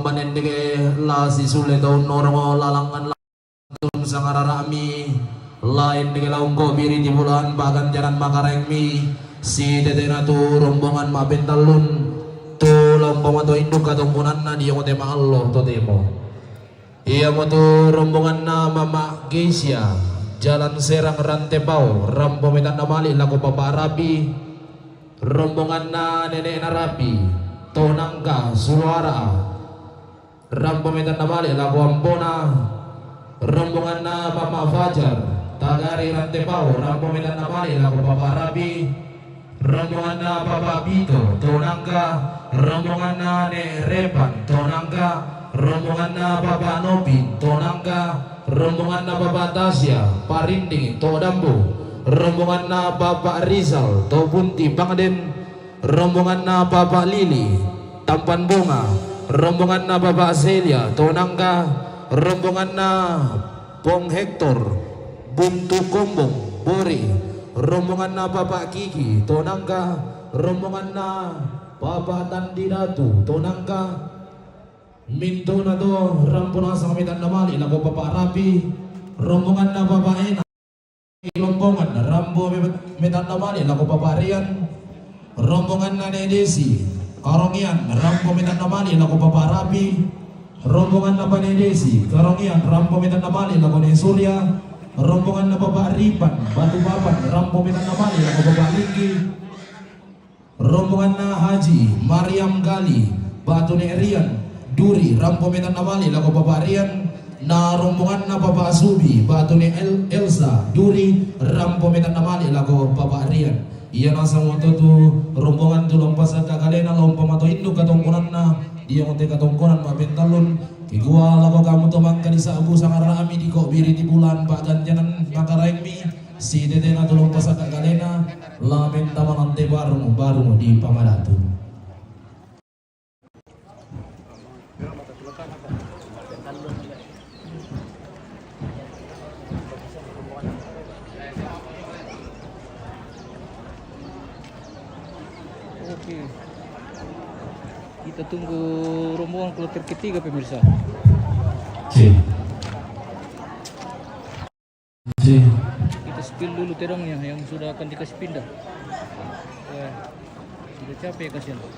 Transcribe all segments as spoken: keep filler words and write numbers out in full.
Nendeke la sisule tau norong lalangan lantun sangarara'mi, la endeke la ungko biri ti bulan paganjanan makaraengmi, sitetena tu rombongan ma'pentallun, tu la umpamato induk katongkonanna diong te ma'allo totemo. Iamotu rombonganna Mama Gesia, Jalan Serang Rantepao, rampo metanna mali' lako Papa Rapi, rombonganna nene'na Rapi, to nangka Suara, rampo metanna mali' lako Ampona, rombonganna Mama Fajar, Tagari Rantepao, rampo metanna mali' lako Papa Rapi, rombonganna Papa Pito, to nangka, rombonganna Ne' Repan, to nangka, rombonganna Papa Nopin, to nangka, rombonganna Papa Tasya, Parinding, to Dambu, rombonganna Papa Rizal, to Bunti Pangden, rombonganna Papa Lili, Tampan Bonga, rombonganna Papa Celia, to nangka, rombonganna Pong Hektor, Buntu Kombong, Bore, rombonganna Papa Kiki, to nangka, rombonganna Papa Tandi Datu, to nangka, mintu'na to rampo nasang metanna mali' lako Papa Rapi, rombonganna Papa Ena, Lombongan, rampo me-, metanna mali' lako Papa Rian, rombonganna Ne' Desi, Karongian, rampo metanna mali' lako Papa Rapi, rombonganna Papa Ne' Desi, Karongian, rampo metanna mali' lako Ne' Surya, rombonganna Papa Ripan, Batu Papan, rampo metanna mali' lako Papa Linggi, rombonganna Haji Mariam Gali, batu Ne' Rian, Duri, rampo metanna mali' lako Papa Rian, na rombonganna Papa Subi, batu Ne' El-, Elsa, Duri, rampo metanna mali' lako Papa Rian. Ia nasang monto tu rombongan tu la umpasakka kalena, la umpamato induk katongkonanna, diong te katongkonan ma'pentallun, kikua lako kamu to mangka disa'bu sangara'mi dikko' biri ti bulan paganjanan makaraengmi, sitetena tu la umpasakka kalena, la mentama lante barung, barung di pamadatu. Oke. Kita tunggu rombongan kloter ketiga, pemirsa. Cek. Cek. Kita spill dulu terongnya yang sudah akan dikasih pindah. Ya. Sudah capek kasihan. Oh.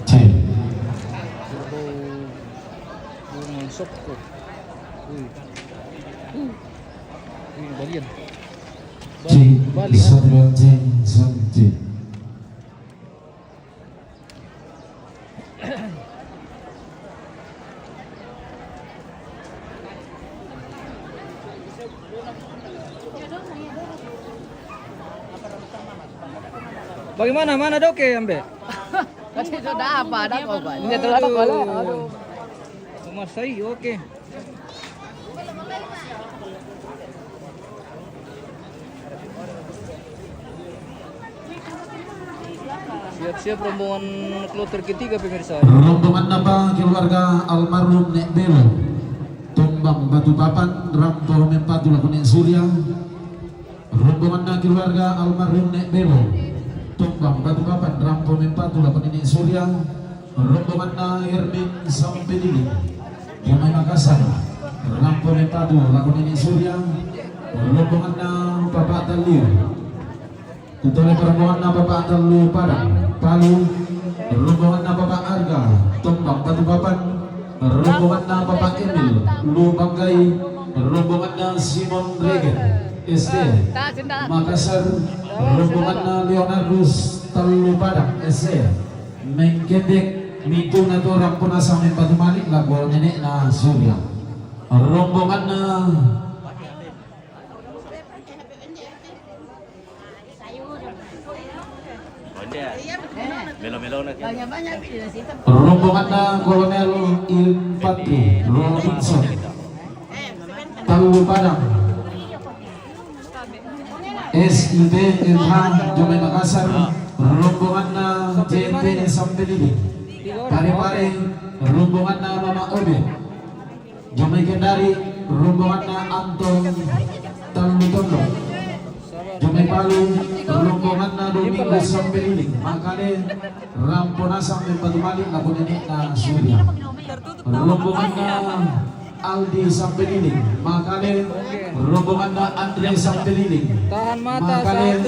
Cek. Bau bunga sokko. Wih. Uh. Wih, balian. Cek. Bali, ah. Satu, cek. Satu, cek. Bagaimana? Mana Doke, Ambe? Tadi sudah apa? Ada kok, Pak. Ini telah apa, Pak? Aduh. Aduh. Masai, oke. Siap-siap rombongan kloter ketiga, pemirsa. Rombongan apa keluarga almarhum Ne' Belo, Tombang Batu Papan, rampo mempatu lako Ne' Surya. Rombonganna keluarga almarhum Ne' Belo, Tombang Batu Papan, rampo mempatu lako Nene' Surya. Rombonganna Hermin Sampedili, Jomai Makassar, rampo mempatu lako Nene' Surya. Rombonganna Papa Talliu, tutole rombonganna Papa Tallu Padang, Palu. Rombonganna Papa Arga, Tombang Batu Papan. Rombonganna Papa Emil, Lu Banggai. Rombonganna Simon Regen, S D, Makassar. Rombonganna Leonardus, Tallu Padang, S D. Mengkendek, mituna to rampo nasang mempatu malik lako Nene'na Surya. Rombonganna Rombonganna Kolonel Infantri Robinson, Tallu Padang, S I B M H, Jomai Makassar. Rombonganna J P Sampedili, Parepare. Rombonganna Mama Obe, Jomai Kendari. Rombonganna Anton Tallu Tondok. Jomai Palu, rombonganna Domingo Sampeliling, makale rampo nasang mempatu malik lako nenekna Surya. Rombonganna Aldi Sampeliling, makale rombonganna Andre Sampeliling, makale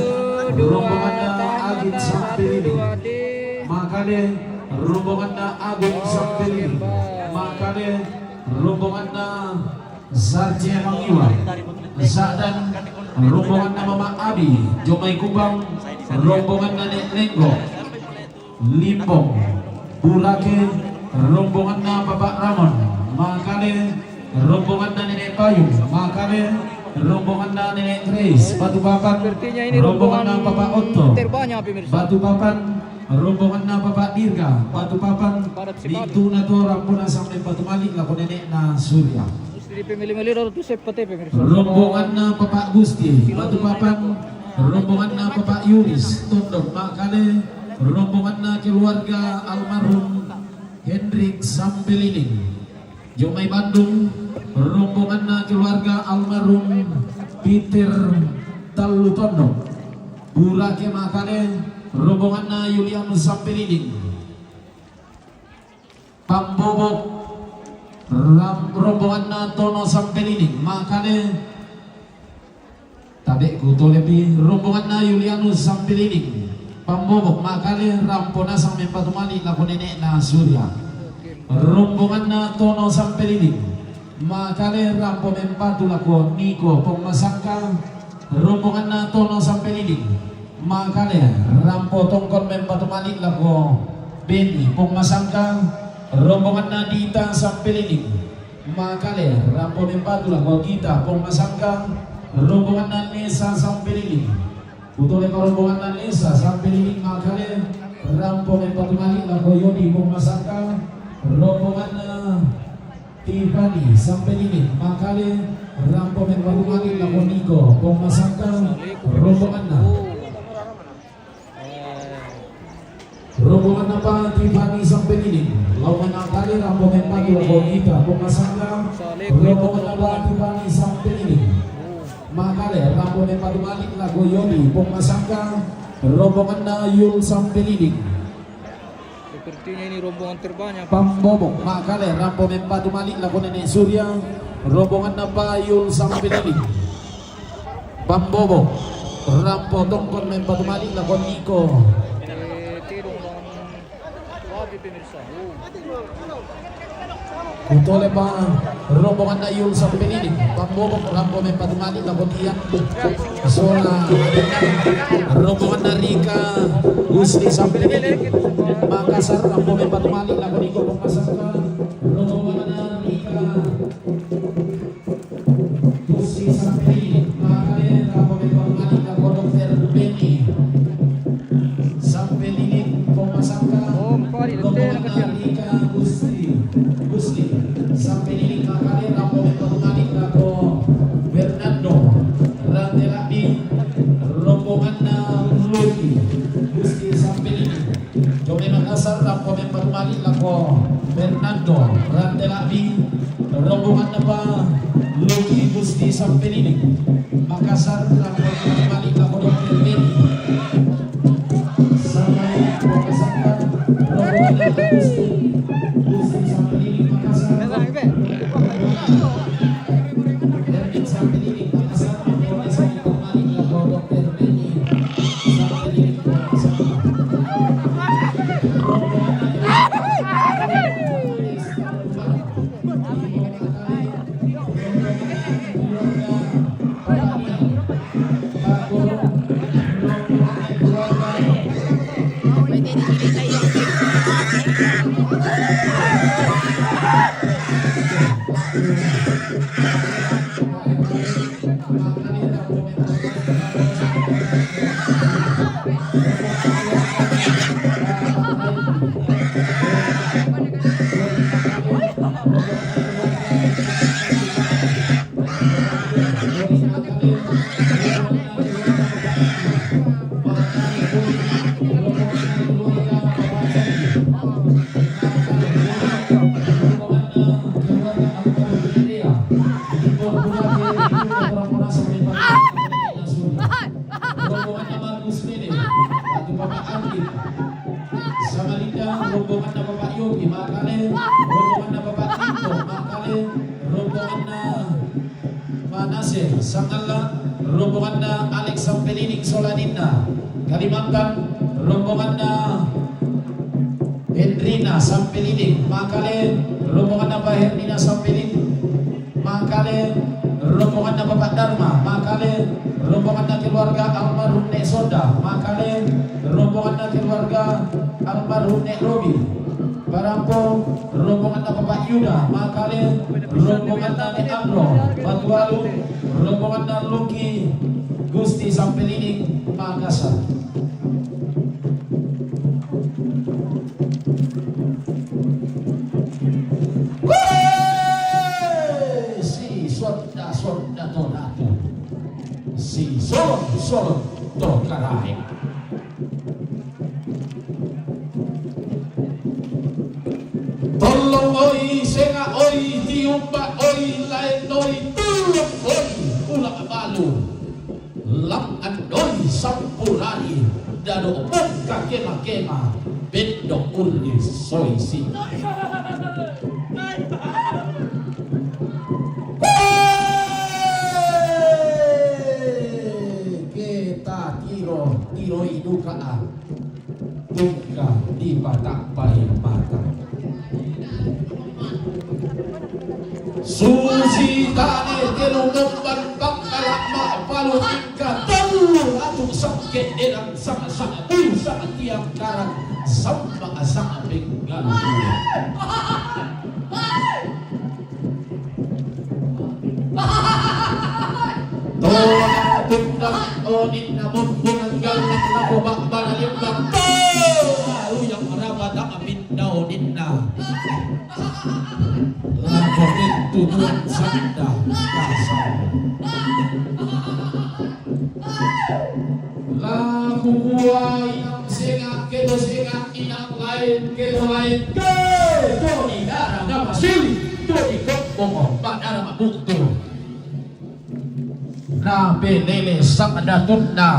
rombonganna Agit Sampeliling, makale rombonganna Agung Sampeliling, makale rombonganna Sarje Mangiwa, Sadan rombonganna Mama Abi, Jomai Kubang rombonganna Nek Lenggo, Limbong, Burake rombonganna Bapak Ramon, makale rombonganna Nenek Payung, makale rombonganna Nenek Grace, Batu Papan rombonganna Bapak Otto, Batu Papan rombonganna Bapak Dirga, Batu Papan, itu na to rampo nasang mempatu malik lako nenekna Surya. Di P M lima lima ratus F T P, pemirsa. Rombonganna Bapak Gusti, Batu Papan, rombonganna Bapak Yuris, Tondok, makale rombonganna keluarga almarhum Hendrik Sampeliling. Jomai Bandung, rombonganna keluarga almarhum Peter Tallu Tondok. Burake, makale rombonganna Yulianus Sampeliling. Pambobok, ram-, rombonganna Tono Sampeliling, makale tabeku tolepi, rombonganna Yulianus Sampeliling. Pambobok, makale rampo nasang mempatu malik lako nenekna Surya. Rombonganna Tono Sampeliling, makale rampo mempatu lako Niko Pongmasangka. Rombonganna Tono Sampeliling, makale rampo tongkon mempatu malik lako Beni Pongmasangka. Rombonganna Dita Sampeliling, makale rampo mempatu lako Gita Pongmasangka. Rombonganna Nesa Sampeliling, kutolepa rombonganna Nesa Sampeliling, makale rampo mempatu malik lako Yodi Pongmasangka. Rombonganna Tiffany Sampeliling, makale rampo mempatu malik lako Niko Pongmasangka. Rombonganna, rombonganna pa Tiffany Sampeliling, laomanna kale rampo mempatu lako Gita Pongmasangka. Rombonganna pa Tiffany Sampeliling, makale rampo mempatu malik lako Yodi Pongmasangka. Rombonganna Yul Sampeliling. Sepertinya ini rombongan terbanyak. Pambobok, makale rampo mempatu malik lako Nenek Surya. Rombonganna pa Yul Sampeliling. Pambobok, rampo tongkon mempatu malik lako Niko. Oke, oke, rombongan Wabi, pemirsa. Oh. Kutolepa rombonganna Yul Sampeliling. Pambobok, rampo mempatu malik lako Tian. Sola. Rombonganna Rika Gusti Sampeliling, Makassar, rampo mempatu malik lako Niko Pongmasangka. Rombonganna Rika Gusti Sampeliling, makale rampo mempatu malik lako Dokter Beni Sampeliling Pongmasangka. Rombonganna Rika Gusti, Gusti Sampeliling, makale rampo mempatu malik lako Bernardo. Rante Labi, rombonganna Luki Gusti Sampeliling. Jomai Makassar, rampo mempatu malik lako Fernando. Rante Labi, rombonganna pa Luki Gusti Sampeliling. Makassar, rampo mempatu malik lako Dokter Beni. Sampai Makassar, rombonganna Gusti, Gusti Sampeliling, Makassar. Erwin Sampeliling, Makassar, rampo mempatu malik lako Dokter Beni. Sangalla, rombonganna Alex Sampeliding solaninna. Kalimantan, rombonganna Hendrina Sampeliding. Makale, rombonganna Pa Hernina Sampeliding. Makale, rombonganna Bapak Darma. Makale, rombonganna keluarga almarhum Nek Sonda. Makale, rombonganna keluarga almarhum Nek Robi. Parampo, rombonganna Bapak Yuda. Makale, rombonganna Nek Amro. Batualu, rombonganna Luki Gusti Sampeliding. Makassar. Wee! Si sonda-sonda to datu, si solon-solon to karaeng. Tollong oi, senga oi, tiumba oi, laen oi, tullong oi, ula balu. Lam andoi sampurari, dado mungka kema-kema, bendo urdi soisi. Kita tiro, tiroi duka. Tungka dipatappai mata. Susi tane telu memban pangkala ma'palu mingka tellu ratu sangke edan sanga-sanga busa tiang karang sama sanga penggalu. Tola tunda oninna mumpung gallang lako babbara limbang. Tola uyang rabatang pinda oninna. Lako pintu tuan sanda kasar. Laku buai inang senga, kedo senga, inang lain, kedo lain, kedo di dara nama sili, to di kombong, madara mabuktu. Na pelele sang datunna,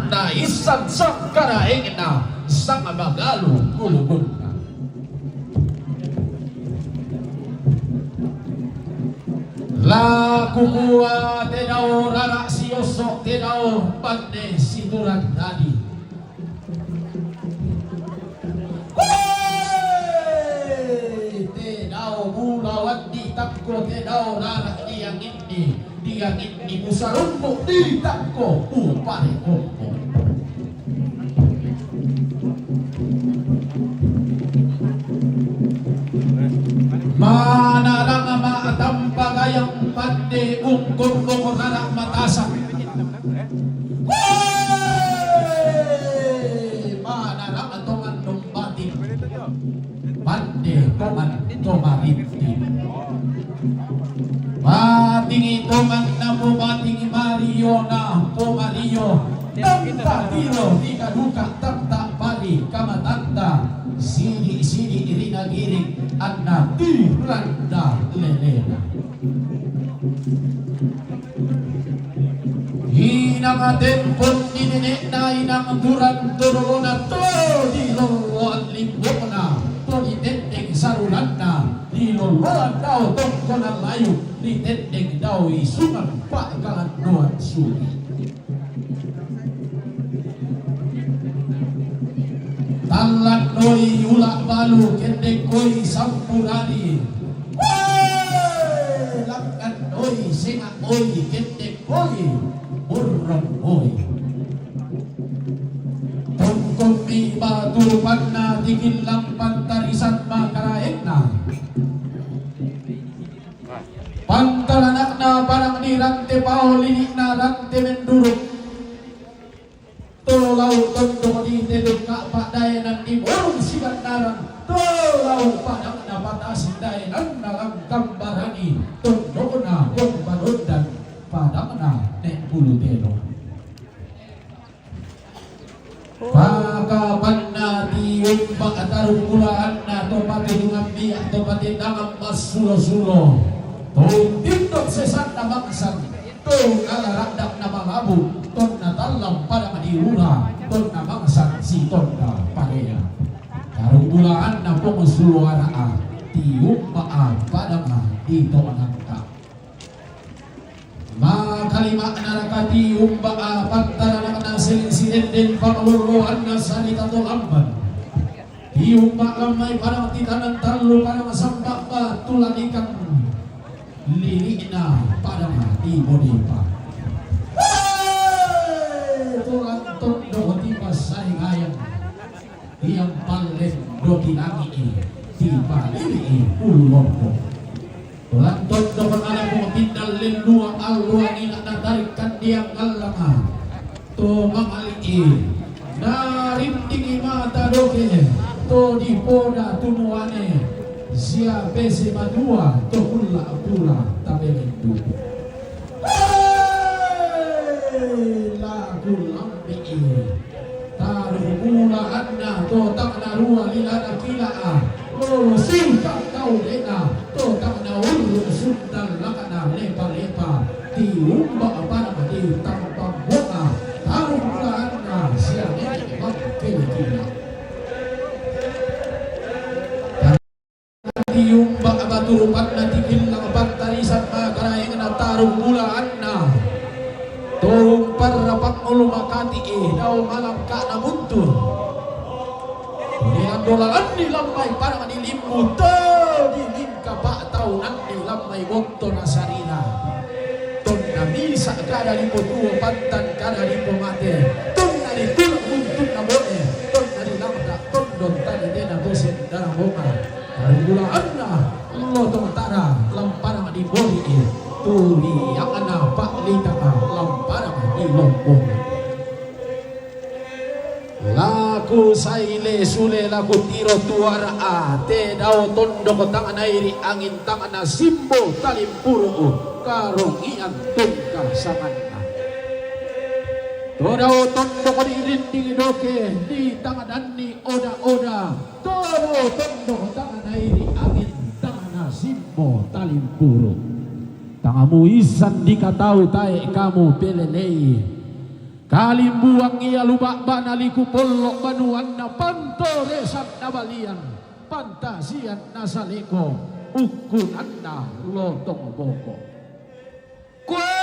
na isan sang karaengna, sang magalu gulubunna. Laku kua te dao rara siosso te dao panne siturang tadi. Woi, te dao bulawan di takko te dao rara dianginni, dianginni musarumpu di takko upare kompo. Manarang ma'tampa gayang pande ungkur bongorara matasa. Woi! Manarang tongan numbati. Pande tongan tomarinti. Matingi tongan napo matingi mario napo mario. Tanta tiro tika duka tanta pari kamatanta. Sidi-sidi rina giring anna tiranda lelena. Inang tempon ni nenekna inang turang todolona to di loloan limbokna to di tendeng sarulanna di loloan dao tongkonan layu di tendeng dao isungan pa'kalandoan suli. Tallan doi ula balu kendek koi sampurari. Woi, lakkan doi senga oi kendek koi burrong oi. Tongkong mi batu rupanna tikillang pantarisan makaraenna. Pantalanakna padang di rante pao linikna rante menduruk. Tolau tondok di teluk ka padaenan di borong sibandaran. Tolau padangna patasi daenanna langkang barani. Tondokna wong padondan padangna nek bulu telo. Pakapanna tiumpa tarung bulaanna to pate dungan biak to pate dangan massulo-sulo. To tindok sesanna maksang to kala raddakna malabu tonna tallang pada madilura tonna maksang sitonda parea. Tarung bulaanna pong sulo araa tiumpa a padama di to anakka. Maka Kalima'na rakati umba' a pantaranakna seleng sidendeng pangaloloanna sarita to lamban. Tiumba' lammai padang titanan tallu padang samba'ba tulanikang lili'na padang di Bodepa. Hei! Tulang tondok tipassai gayang, tiang pallen doki langi'i, tipalili'i ulu lompo. Tulang tondok nalako tindalleng lua allu angina natarik kandiang ngallanga. To mangali'i, narindingi mata doke, to dipoda tumuane, sia pese matua, to kulla pura tabelendu. Hei, laku lambi'i, taru mulaanna to tang narua lilana kila'a, lolo singka tau de'na to tang naurru sundallakna lepa-lepa, tiumba' padang di tampang bunga, taru mulaanna sia nene' mangkele kila. Tiumba' batu rupanna tikillang pantarisan makaraengna taru mulaanna. To umparra pangngulu makati'i dao malangka'na buntu. Ri andolalanni lammai padang di limbu, to dilingka pa'taunanni lammai botto nasarira. Tonna misa' kada dipotuo, pantan kada dipomate, tonna ditula' buntunna bo'e, tonna dilamra' tondon tane tena to sendara bonga. Taru mulaanna lotong tara lamparang di Boli'i, turiangna pa'litaka lamparang di Lombong. Laku saile sule laku tiro tuara'a, te dao tondok tang nairi angin tang nasimbo talimpuru, karongian tungka sanganna. To dao tondok dirinding doke, ditangdanni oda-oda, to dao tondok tang nairi angin tang nasimbo talimpuru. Tang muissan dikatau tae' kamu pelelei. Kalimbuang ia luba'bana liku pollo banuanna pantoresan nabalian, pantasian nasaleko, ukkunanna lotong boko. Koe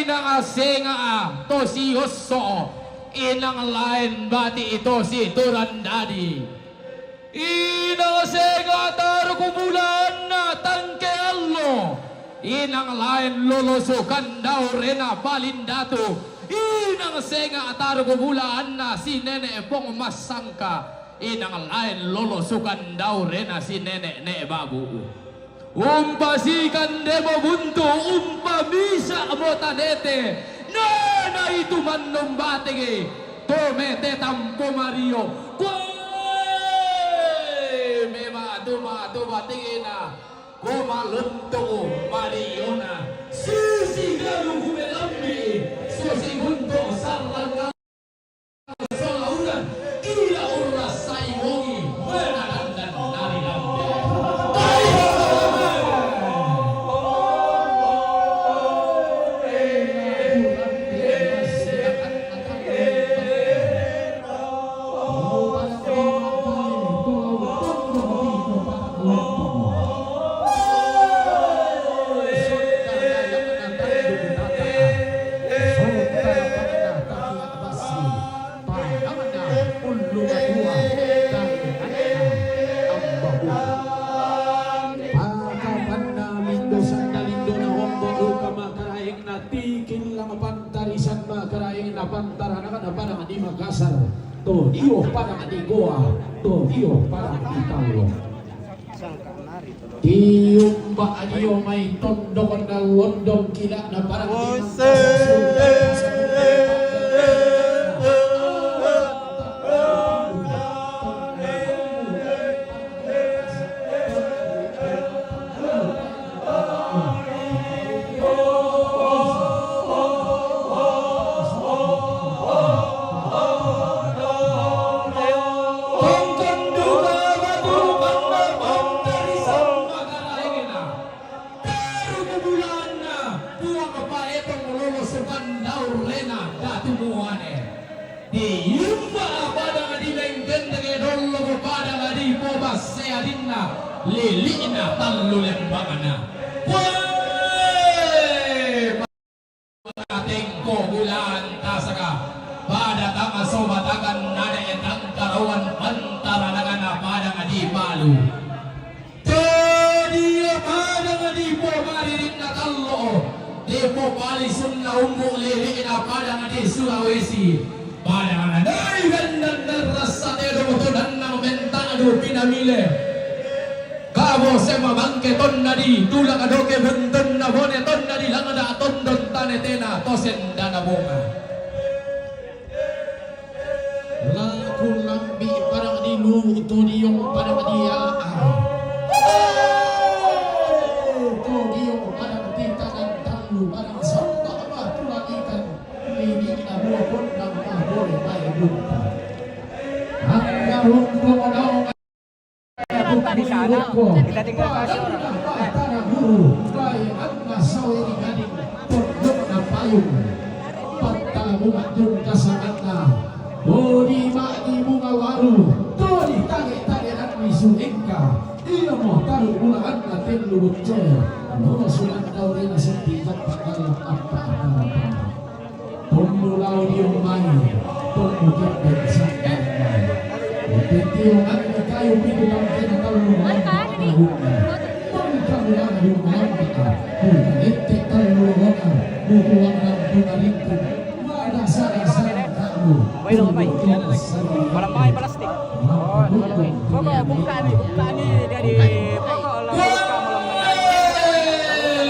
inang senga'a to siosso, inang laen bati' to siturang dadi. Inang senga' taru kubulaanna tangke allo, inang laen lolosukan daurena paling datu, inang senga' taru kubulaanna si nene' pong massangka, inang laen lolosukan daurena si nene' ne' babu. Umpasikandemo buntu, umpamisa'mo tanete, nana itu mannumbatege, to mete tampo mario, koe mematu-matu bategena, ko malonto mariona, susi galu kumelambi, susi buntu sarranga. Salaunan, kila urrassai mongi, mena dandan nari lambe. Padanna ullu matua, tanganna ambahu. Pakapanna lindo sanda lindona ombo duka makaraengna tikillang pantarisan makaraengna pantaranakna padang di Makassar, to dio padang di Goa, to dio padang di Taulo. Tiumba' dio mai tondok na londong kila'na parang. Taru kubulaanna Puang paetong lolosukan daurena datu muane. Tiumba' padang di Mengkendege dollo padang di Pobasse adinna lili'na tallu lembangna. Koe tengko bulan tasaka. Pada tama soba takan nada e tangkarawan pantara nagana pada ngadi malu. Tadi pada ngadi po maririt na tallo. Depo pali sunna umbu lele na pada ngadi Sulawesi. Pada ngana dai gandan darasa tedo moto nannang mentado pinamile. Kabo sema bangke tonna di, tula kadoke benten na bone tonna di, langada tondon tane tena, tosen dana bonga. Laku lambi padang di lu, todiong padang di ala. Todiong padang di tangan talu, padang samba batu lagi kan. Ini na dua pondang ma bole bae bumpa. Angga rungko naong. Kita tinggal kasih orang. Tanah guru, bae angga sawe di gading, pondok na payung. Patta bunga jung kasangata. Bodi ma di bunga waru, todi tage-tage dan misu engka. Iya mo taru bunga anna tellu bucce. Mo sunat taurena sepi jappa dalam apa-apa. Tommu lao diummai, tommu keppe sangka mai. Uppe tio anna kayu pitu tangkena tallu malampa na bunga. Mangka mulana bunga lampaka, buka ette tallu lolona, buku wangnang bunga ringkung. Mada sada-sada kamu. Wai lo, wai. Malam mai plastik. Oh, buka ni, buka ni dari pokok lo, buka malam mai.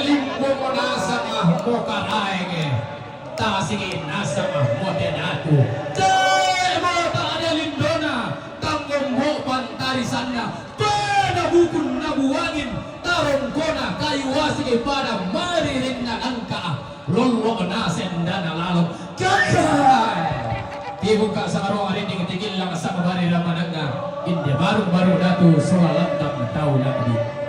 Limbo ko nasang ah, ko karaenge. Tasigi nasang ah, mote datu. Te mo ta ada lindona, tanggung mo pantari sanna. Pada bukun nabuangin, tarongkona kayu wasigi pada maririnna nangka. Lollo naseng dana lalo. Kakak. Tibuka saro arinding tigillang sabari ramananga. Inde baru-baru datu soal lantang tau lagi.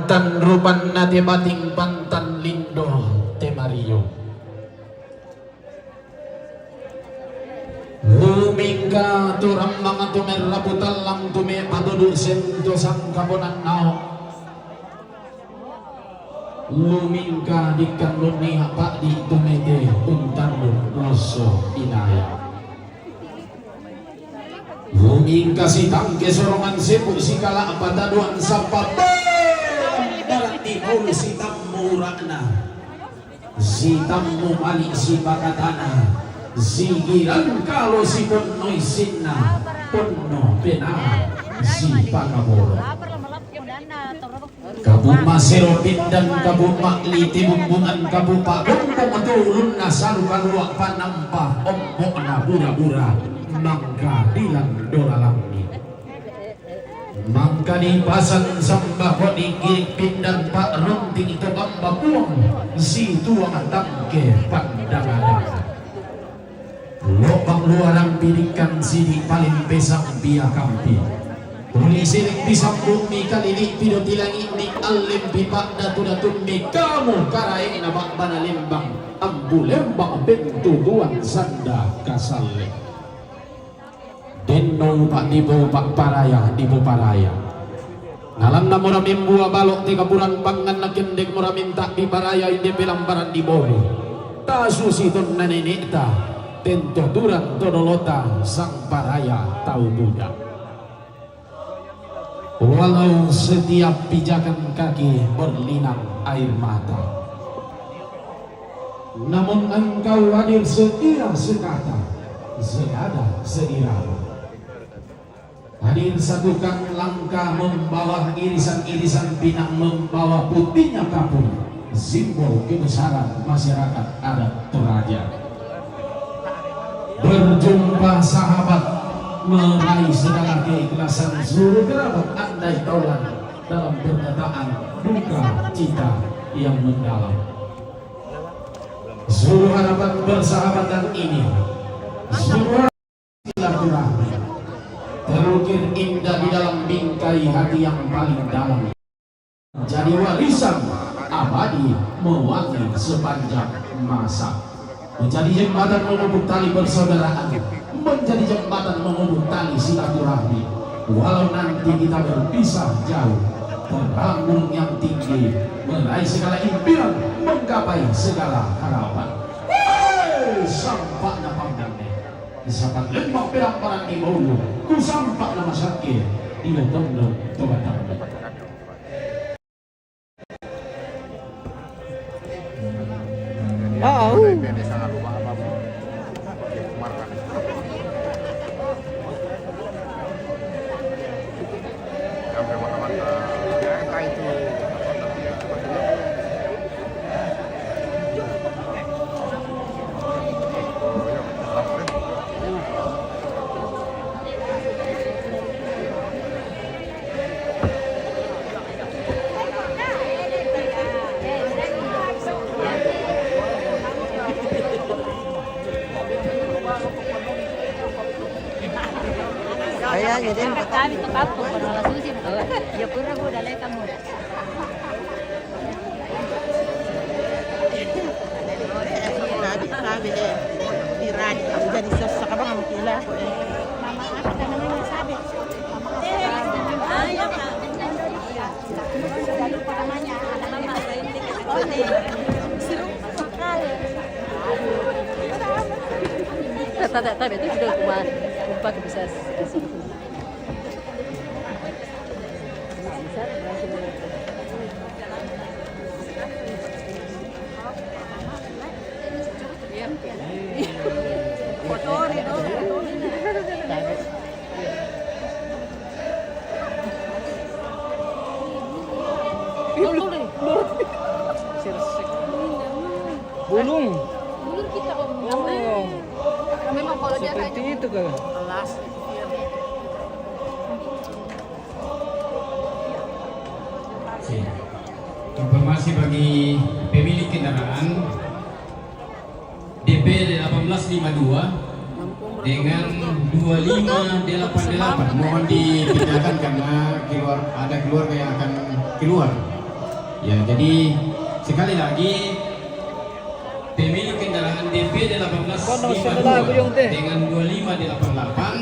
Tan rupanna te bating pantan lindo te mario. Lumingka tu rammang tu merrapu tallang tu me patodu sento sangkaponan nao. Lumingka dikkan nunnia pa'di tu mete untandu losso inai. Lumingka sitangke sorongan sepu sikala pataduan sappa barat di bulu sitammu ura'na. Sitammu mali sipakatana. Sigiran kalo siponno isinna ponno penaa sipakaboro. Kabu masero pindan kabu ma'li tibumbungan kabu pa'bombong tu ulunna salu kalua panampa ombo'na bura-bura mangka dilan dolalangi. Mangka dipasang sambako digi pindan pa'ronting to bamba puang situang tangke pandanga-danga. Lobang luarang pidikkan sidi paling pesang pia kampi. Tuli silik pisambung mi kalili pido tilangi mi allim pipa'datu-datummi kamu karaeng na ba'bana lembang ambu lembang bentu tuan sanda kasalle. Denno upa dipo upa paraya dipo paraya. Nalanna mora membua balo te kapuran pangan na kendek mora minta di paraya inde pelambaran di bolu. Tasusi tonna nenekta tento turan todolota sang paraya tau buda. Walau setiap pijakan kaki berlinang air mata, namun engkau hadir setia sekata, senada seirama. Hadir satukan langkah membawa irisan-irisan pinang membawa putihnya kapur, simbol kebesaran masyarakat adat Toraja. Berjumpa sahabat meraih segala keikhlasan seluruh kerabat andai taulan dalam perkataan duka cita yang mendalam. Seluruh harapan persahabatan ini, seluruh silaturahmi terukir indah di dalam bingkai hati yang paling dalam. Jadi warisan abadi mewangi sepanjang masa. Menjadi jembatan menghubung tali persaudaraan, menjadi jembatan menghubung tali silaturahmi. Walau nanti kita berpisah jauh, terang gunung yang tinggi, meraih segala impian, menggapai segala harapan. Woi, sampakna pangganne. Sapat lembang perang parang di bolu, ku sampak nama sakit, di tondok tobatang. Kayaknya deh. Kami tuh kapok kalau nggak susi. Ya pura bu, udah leka muda. Sabi, sabi, eh. Di radio, jadi sesak abang sama kila ko, eh. Mama, apa namanya, sabi? Mama, apa namanya? Tabe itu juga kumaha, kumpa bisa. Bulung. Bulung kita, Om. Oh. Memang kalau dia seperti itu, kalau. Informasi bagi pemilik kendaraan, D P delapan belas lima dua dengan dua lima delapan delapan. Mohon dipindahkan karena keluar, ada keluarga yang akan keluar. Ya, jadi sekali lagi, pemilik kendaraan D P delapan belas lima dua dengan dua lima delapan delapan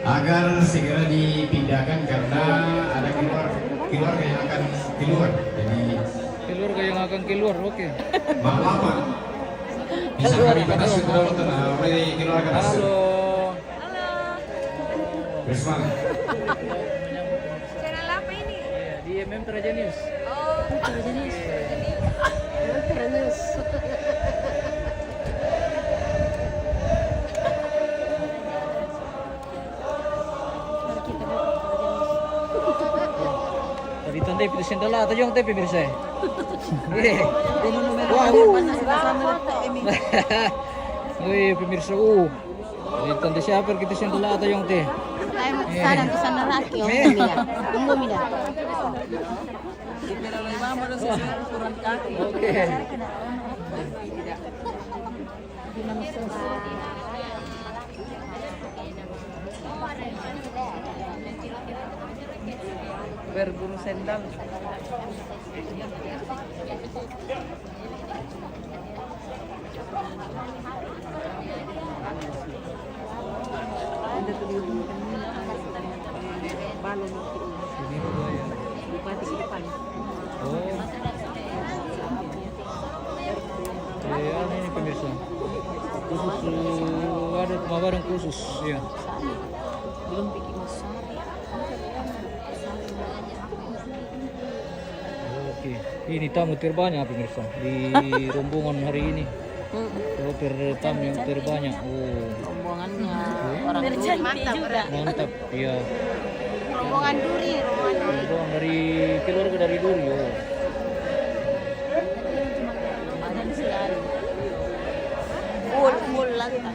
agar segera dipindahkan karena ada keluar, keluarga yang akan keluar. Jadi keluarga yang akan keluar, oke. Maaf, Pak. Bisa kami patah sudah, tenang, keluarga masuk. Halo. Halo. Terus, Pak. Channel apa ini? Iya, di M M Toraja News. Oh, Toraja News. Toraja News. Mari kita buka Toraja News. Tadi tanda itu sendal atau yang tapi mirsa. Eh. Wow. Wih, pemirsa, uh. Jadi tante siapa kita sendela atau yang teh? Saya mau ke sana, ke sana lagi, oh, Mida. Tunggu, Mida. Oke. Berburu sendal. Oh. Eh, anu ini pemirsa. Khusus, eh, ada pemabaran khusus, ya. Belum bikin masalah. Oke, ini tamu terbanyak pemirsa di rombongan hari ini. Mm-mm. Oh, per-, tamu yang terbanyak. Oh. Rombongannya orang Duri. Mantap, juga. Mantap, iya. Rombongan Duri, rombongan Duri. Rombongan dari keluarga dari Duri, oh. Banyak sekali. Full, full lantai.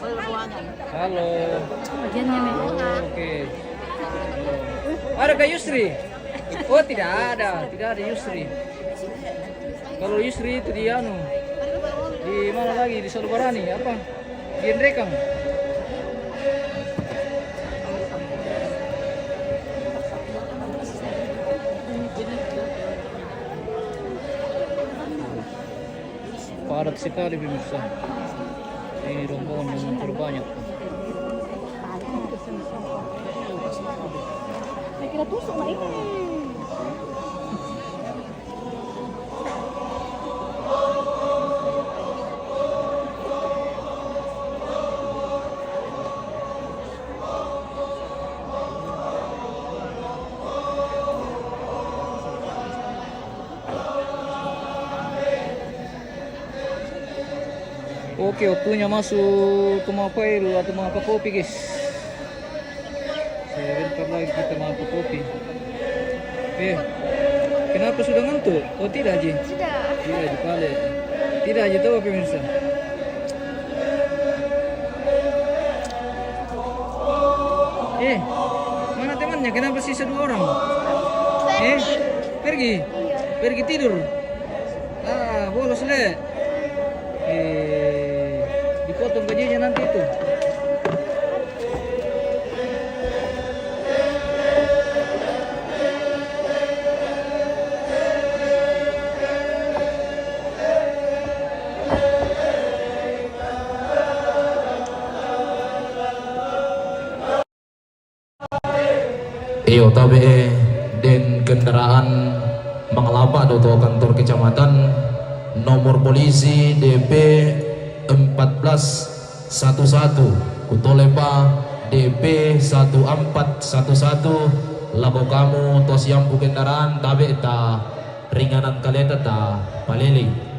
Full ruangan. Halo. Oke. Ada Kak Yusri? Oh, tidak ada, tidak ada Yusri. Kalau Yusri itu di anu, di mana lagi? Di Solubarani, apa? Di Endrekang. Padat sekali pemirsa. Ini rombongan yang terbanyak. Saya kira tusuk lah ini. Oke, waktunya masuk ke Mapail atau Makapopi, guys. Sebentar lagi kita Makapopi. Eh, kenapa sudah ngantuk? Oh, tidak, Ji? Sudah. Tidak, Ji, pale. Tidak, Ji, tahu, pemirsa. Eh, mana temannya? Kenapa sisa dua orang? Eh, pergi? Iya. Pergi tidur? Ah, bolos, le. Eh, dipotong gajinya nanti itu. Iyo, tabe' den kendaraan mangalapa' do to kantor kecamatan, nomor polisi D P empat belas satu satu, kutolepa D P satu empat satu satu, lako kamu to siampu kendaraan, tabe' ta ringanan kaleta ta palelei.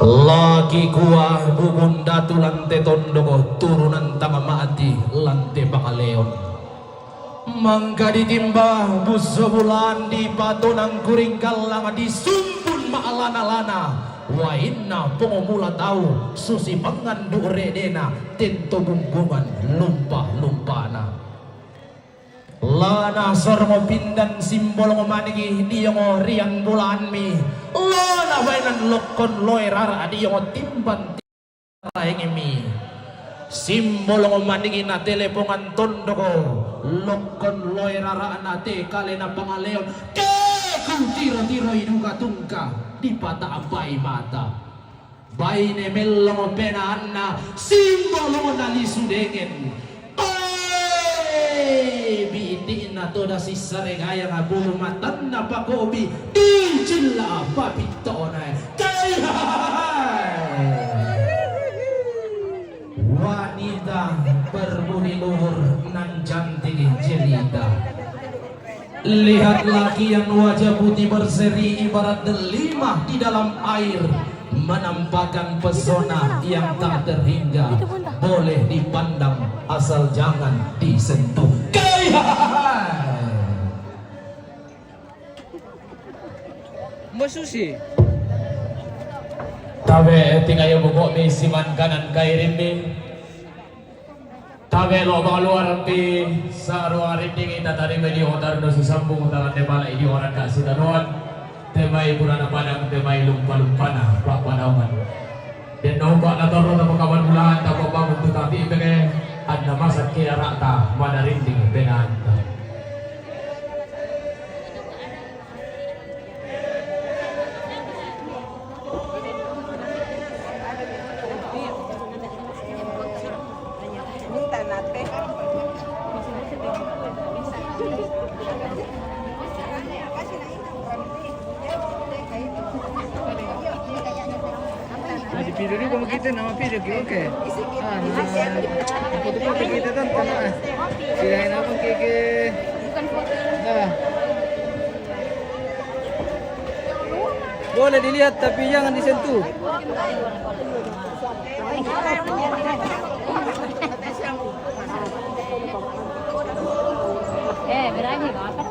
Laki kuah bubun datu lante tondoko turunan tama mati lante pangaleon. Mangka ditimba buso bulan di patonang kuring kallang disumpun ma'lana-lana, Wainna pong mula tau, susi pangan du redena, tento gunggungan lumpa-lumpana. Lana sorong pindan simbolong manigi diongo rian bulaanmi. Lana bainan lokkon loe rara diongo timban raengmi. Simbolong manigi na telepongan tondoko, lokkon loe rara na te kalena pangaleon. Ke ku tiro-tiro iduka tungka, dipatapai mata. Baine mellong penaanna, simbolongna lisu dengen. Oe, bitikna toda sissare gayang, bulu matanna pakobi, dicilla papittona. Kai hai. Wanita berbudi luhur nan cantik jelita. Lihatlah kian wajah putih berseri ibarat delima di dalam air, menampakkan pesona yang tak terhingga, boleh dipandang asal jangan disentuh. Kai hai. Masusi. Tabe tingayo bukokmi siman kanan kairimmi. Tabe lo bang luar pi sarua rinding ita tadi medi otar no susambung talan de bala idi orang kak sitanuan. Temai burana padang, temai lumpa-lumpana, pak padaman. Den no pak na toro tapa kawan bulahan tapa bangun tu tapi peke. Anda masak ke arak ta mana rinding penanta. Di video ni kamu kita nama video ke, oke. Ah, nama foto-foto kita kan, tanah. Sila nama ke ke. Bukan foto. Nah. Boleh dilihat tapi jangan disentuh. Eh, berani apa?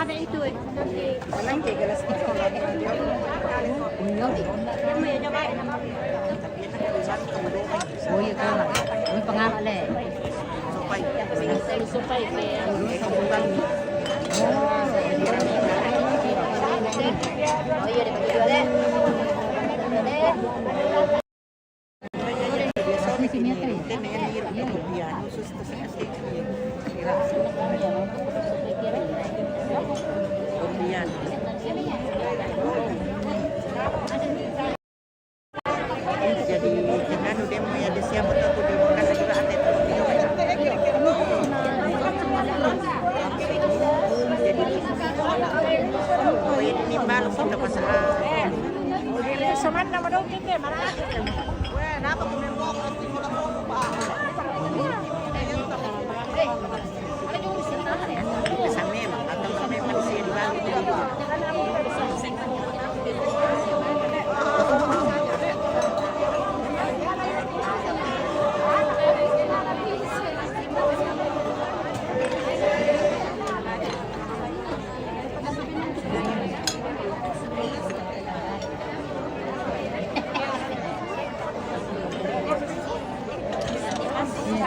Ada itu, eh. Oh iya, kau lah. Ini pengaruh, Le. Supai. Supai, Le. Oh iya, dia bagi dua, Le. Jadi, dengan udah mau ada siapa tahu di bukan lagi ada. Jadi, ini baru kita masalah. Saman nama dong kita, marah.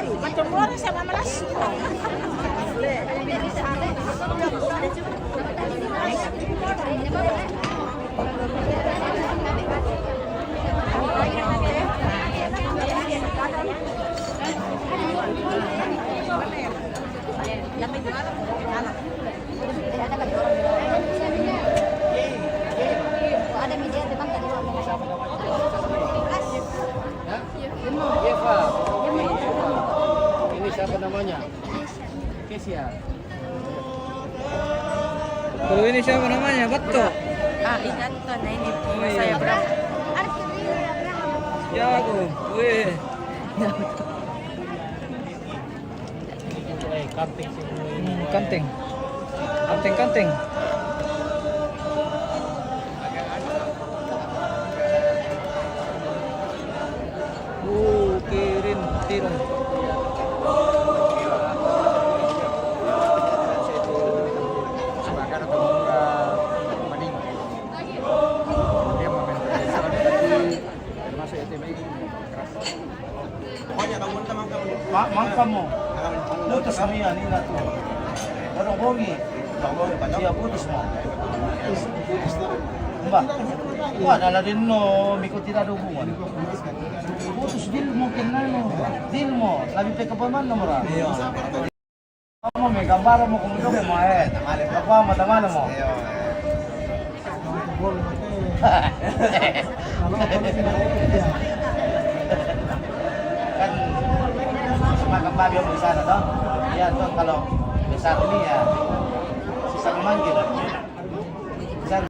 Macam orang sama melas. Ada media depan tadi. Ya? Eva. Ini siapa namanya? Kesia. Kalau ini siapa namanya? Betul. Ah, ingat tuh, nah ini. Oh, saya iya. Berapa? Jago. Wih. Eh, kanting sih. Hmm, kanting. Kanting, kanting. Uh, kirim, tirum. Sebagai atau murah, mending dia mau main tradisional, tapi termasuk itu main keras. Ma-, mangka mo. Putus kami yan, ina to. Pero bongi. Siya, putus mo. Ba? Wala na din, no, may kutira do bunga. Putus, deal mo, kinano. Deal mo. Labi pe ka pa man, no, mura. Mo, may gambara mo kung ano mo, eh. Tamale. Kapwa mo, tamale mo. Kan, semakin babi mo sana, no? Iya, to, kalau besar ini ya, susah memanggil. Besar.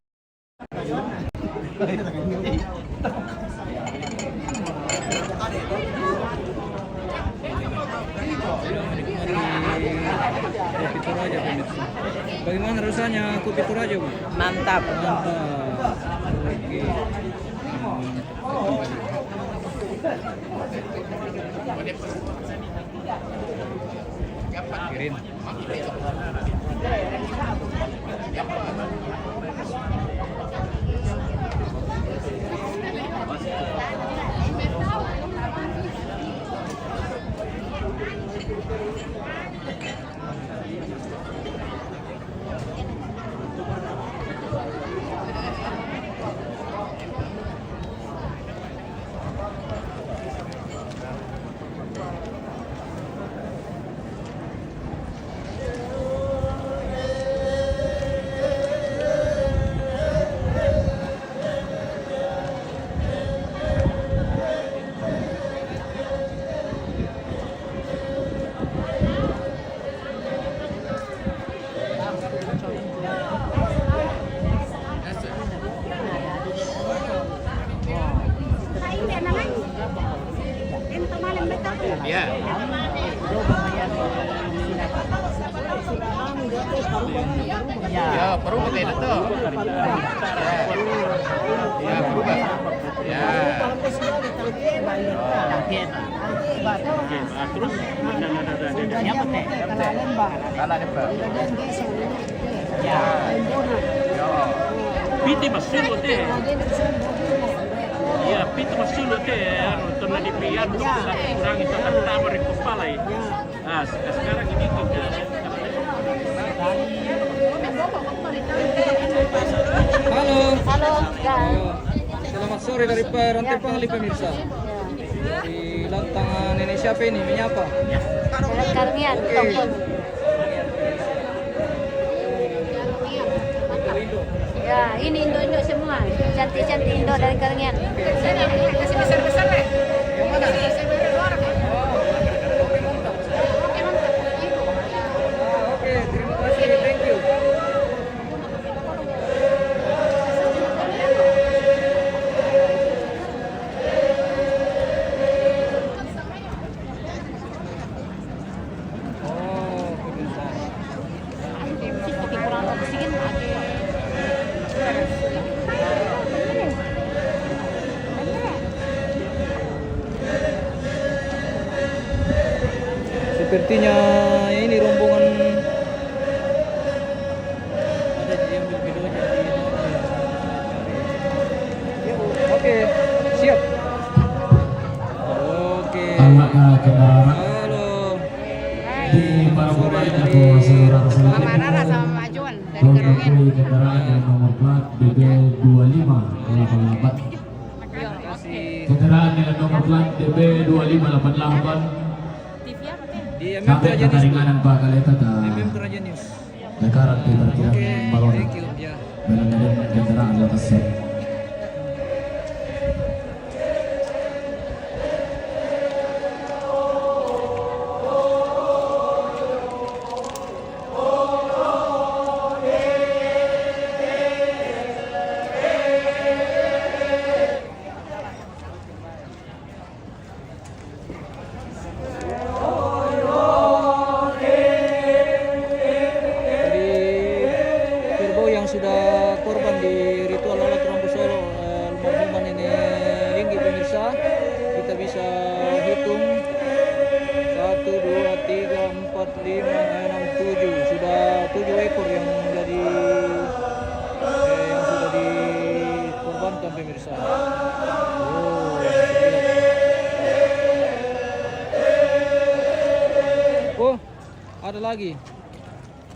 Kopi Toraja, pemirsa. Bagaimana rasanya kopi Toraja, Bu? Mantap. Mantap. Oke. Kirim. Ya. Ya, perlu pakai itu. Ya. Ya, berubah. Ya. Nah, terus? Tanah depan. Ya. Ya. Piti masuk, teh. Iya, pitu masulu te, anu, tona di pian, ya. Kurangi tona tambah di kepala, ya. Ah, se-, sekarang ini kita. Halo. Halo, ya. Selamat sore dari Rantepali, pemirsa. Ya. Di lantang nenek siapa ini? Menyapa? Dari Karnian, oke. Tongkol. Ya, ini Indo-Indo semua. Cantik-cantik Indo dari Karnian. Yang mana? Oke, terima kasih. Thank you. Oh, pemirsa. Sepertinya ini rombongan ada yang berbeda jadi. Oke, siap. Oke. Awak, eh, kendaraan. Halo. Di para pemain atau saudara-saudara. Mama Rara sama Mama Juan dari Kerongen. Kendaraan dengan nomor plat B B dua lima delapan delapan. Iya, oke. Kendaraan dengan nomor plat B B dua lima delapan delapan. T V apa, Teh? Di M M Sampai Kerajaan News. Keringanan, Pak, kalau itu, tak. M M Kerajaan News. Sekarang kita tidak. Oke, thank you. Ya. Belum ada kendaraan lepas. Jadi, kerbau yang sudah korban di ritual lalat Rambu Solo, eh, almarhumah Nenek Ringgi, pemirsa, kita bisa hitung satu, dua, tiga, empat, lima, enam, tujuh. Sudah tujuh ekor yang menjadi, eh, yang sudah dikorbankan, pemirsa. Oh, oh, ada lagi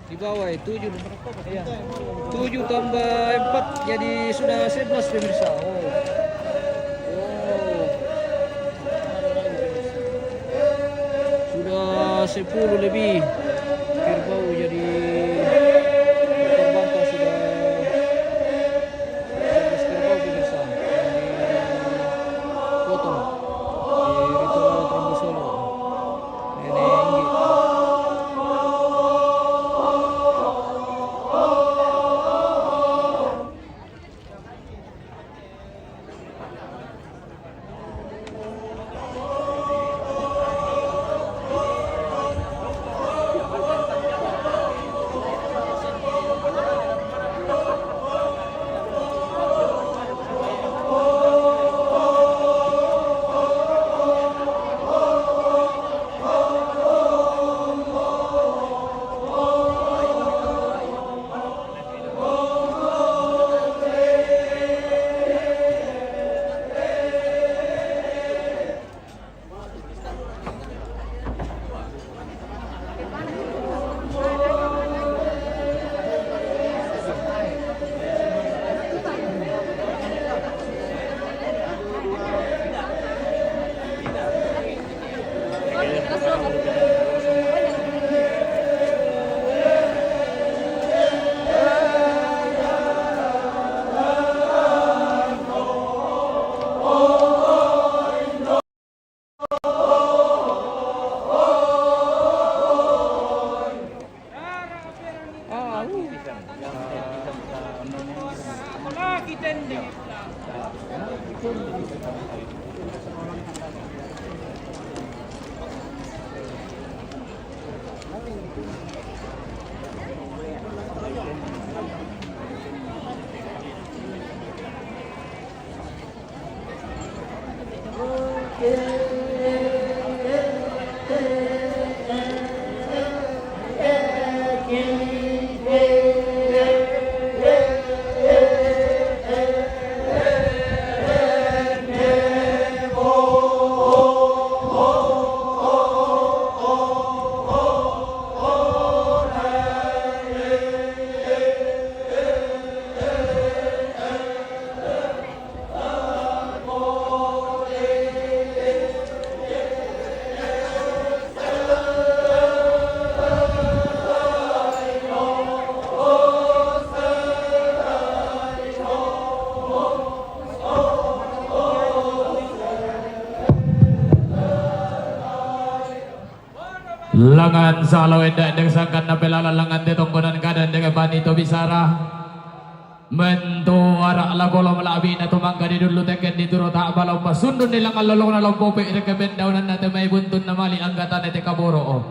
di bawah, eh, tujuh. Iya. Tujuh tambah empat jadi sudah sebelas, pemirsa. Oh. Oh. Sudah sepuluh lebih kerbau jadi korban, sudah sebelas kerbau, pemirsa, yang dipotong di ritual Rambu Solo. Ini inggih. Langan salo enda dek sangkan na pelala langan te tongkonan kadan dek bani to bisara. Mentu arak lako lo melabina tu mangka di dulu teken di turo tak balo pasundun di langan lolong na lompo pe dek bendaunan na temai buntun na mali anggatan te kaboro.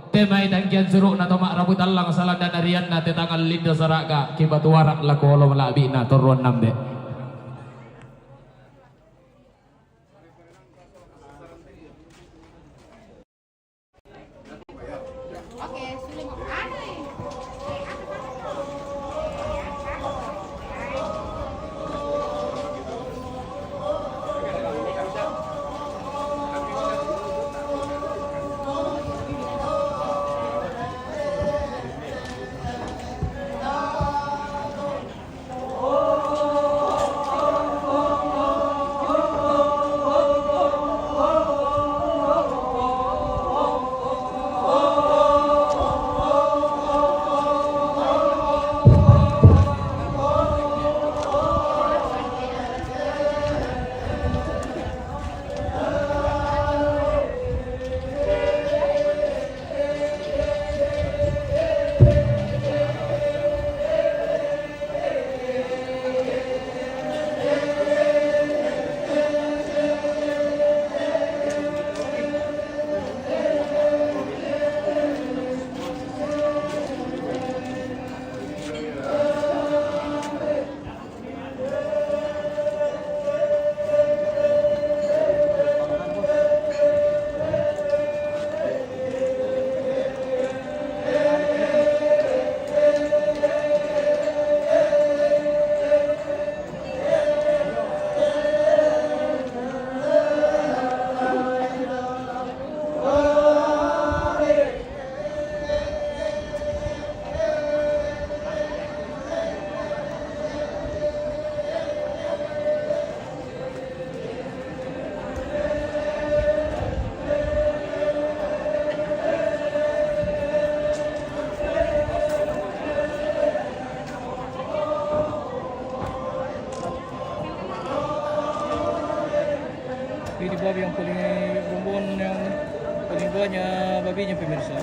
Temai tangkian suruk na tomak rabu talang salah dan arian na te tangan lindo saraka kiba tu arak lako lo melabina toruan nambe. Ini babi yang paling, rombongan yang paling banyak babinya, pemirsa.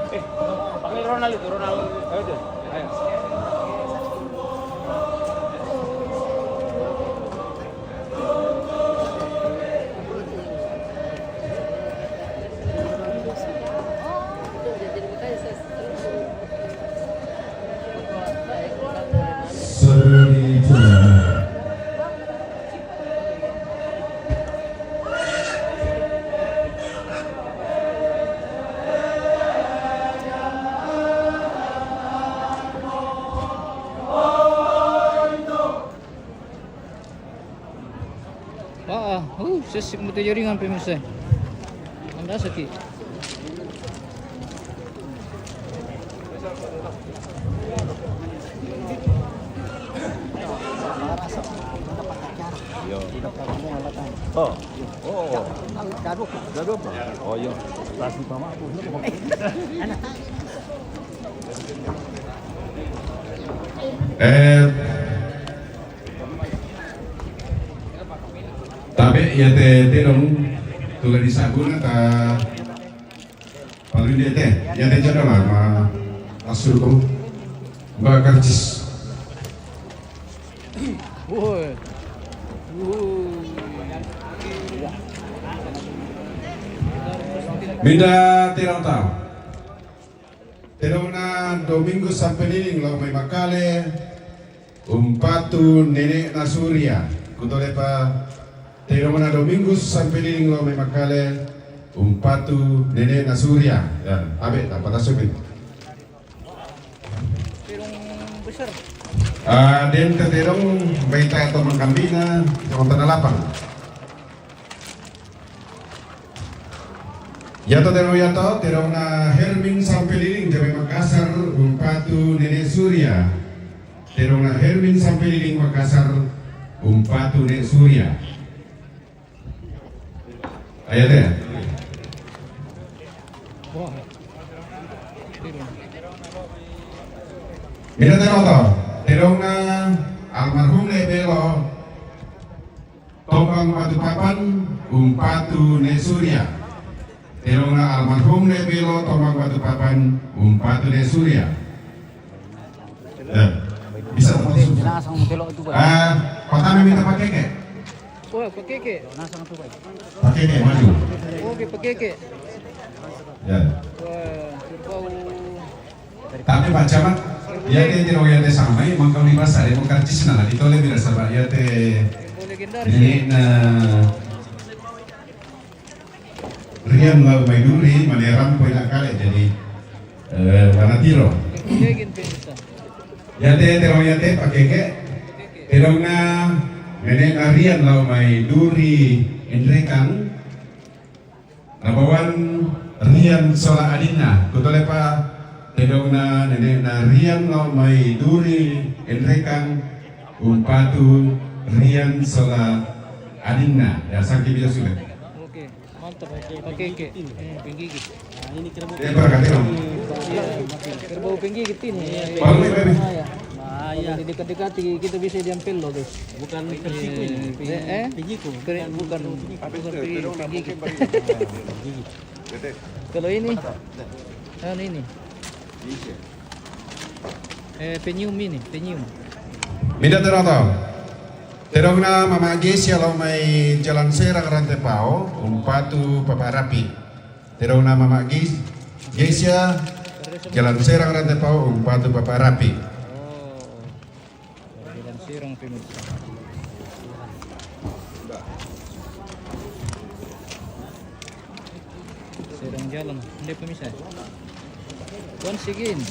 Eh, panggil Ronald itu, Ronald. Ayo, tuh. Ayo. Aa, uh, sesik mute jaringan, pemirsa. Anda sakit. Yo. Oh. Oh. Gaduh. Gaduh apa? Oh, iya. Kasih mama aku. Eh, Tabe' iate tenong tu la disa'buna ta pallundi te, iate jadona ma assuruku ba karcis. Woi. Woi. Mida terong ta. Terong na Domingo Sampeliling lao mai Makale, umpatu Nenek na Surya. Kutolepa terong na Domingo Sampeliling lao mai Makale, umpatu Nenek na Surya. Ya, abe ta patasu bin. Terong besar. Ah, den ta terong baita atau mangkambina, terong tanah lapang. Yato terong yato, terong na Hermin Sampeliling, Jabe Makassar, umpatu Nenek Surya. Terong na Hermin Sampeliling Makassar, umpatu Nenek Surya. Ayat ya? Mira terong to, terong na almarhum Nenek Belo, Tombang Batu Papan, umpatu Nenek Surya. Terong na almarhum Nenek Belo, Tombang Batu Papan, umpatu Nenek Surya. Ya. Bisa langsung. Ah, pertama minta pakai ke? Wah, pakai ke? Pakai ke, maju. Oke, pakai ke. Ya. Wah, berbau. Tapi Pak Camat, ya te tiro ya te samai, mangkau ni basa, de mangkarcis na lagi tole bira saba ya te. Berbau legendaris. Ini na rian lau mai duri, mane rampo ina kale, jadi, eh, wana tiro. Oke, gini, bisa. Ya te, terong ya te, pakai ke. Terong na, nenek na rian lau mai duri, indrekang. Nabawan rian sola adinna, kutolepa terong na nenek na rian lao mai duri enrekang umpatu rian sola adinna. Ya, sangki bisa sudah. Oke, mantap. Pakai ke? Hmm, penggigit. Nah, ini kerbau. Ya, berkati dong. Iya, kerbau penggigit ini. Iya. Baru ini, baru ini. Bahaya. Bahaya. Kalau didekat-dekati, kita bisa diampel loh, guys. Bukan pensiku ini. Eh, eh? Penyiku. Bukan, bukan penyiku. Kalau ini, anu ini. Eh, penyium ini, penyium. Mida terong to. Terong na Mama Gesia lao mai Jalan Serang Rantepao, umpatu Papa Rapi. Terong na Mama Gis-, Gesia, Jalan Serang Rantepao, umpatu Papa Rapi. Oh. Jalan Serang, pemirsa. Serang jalan. Ini pemirsa. Once again.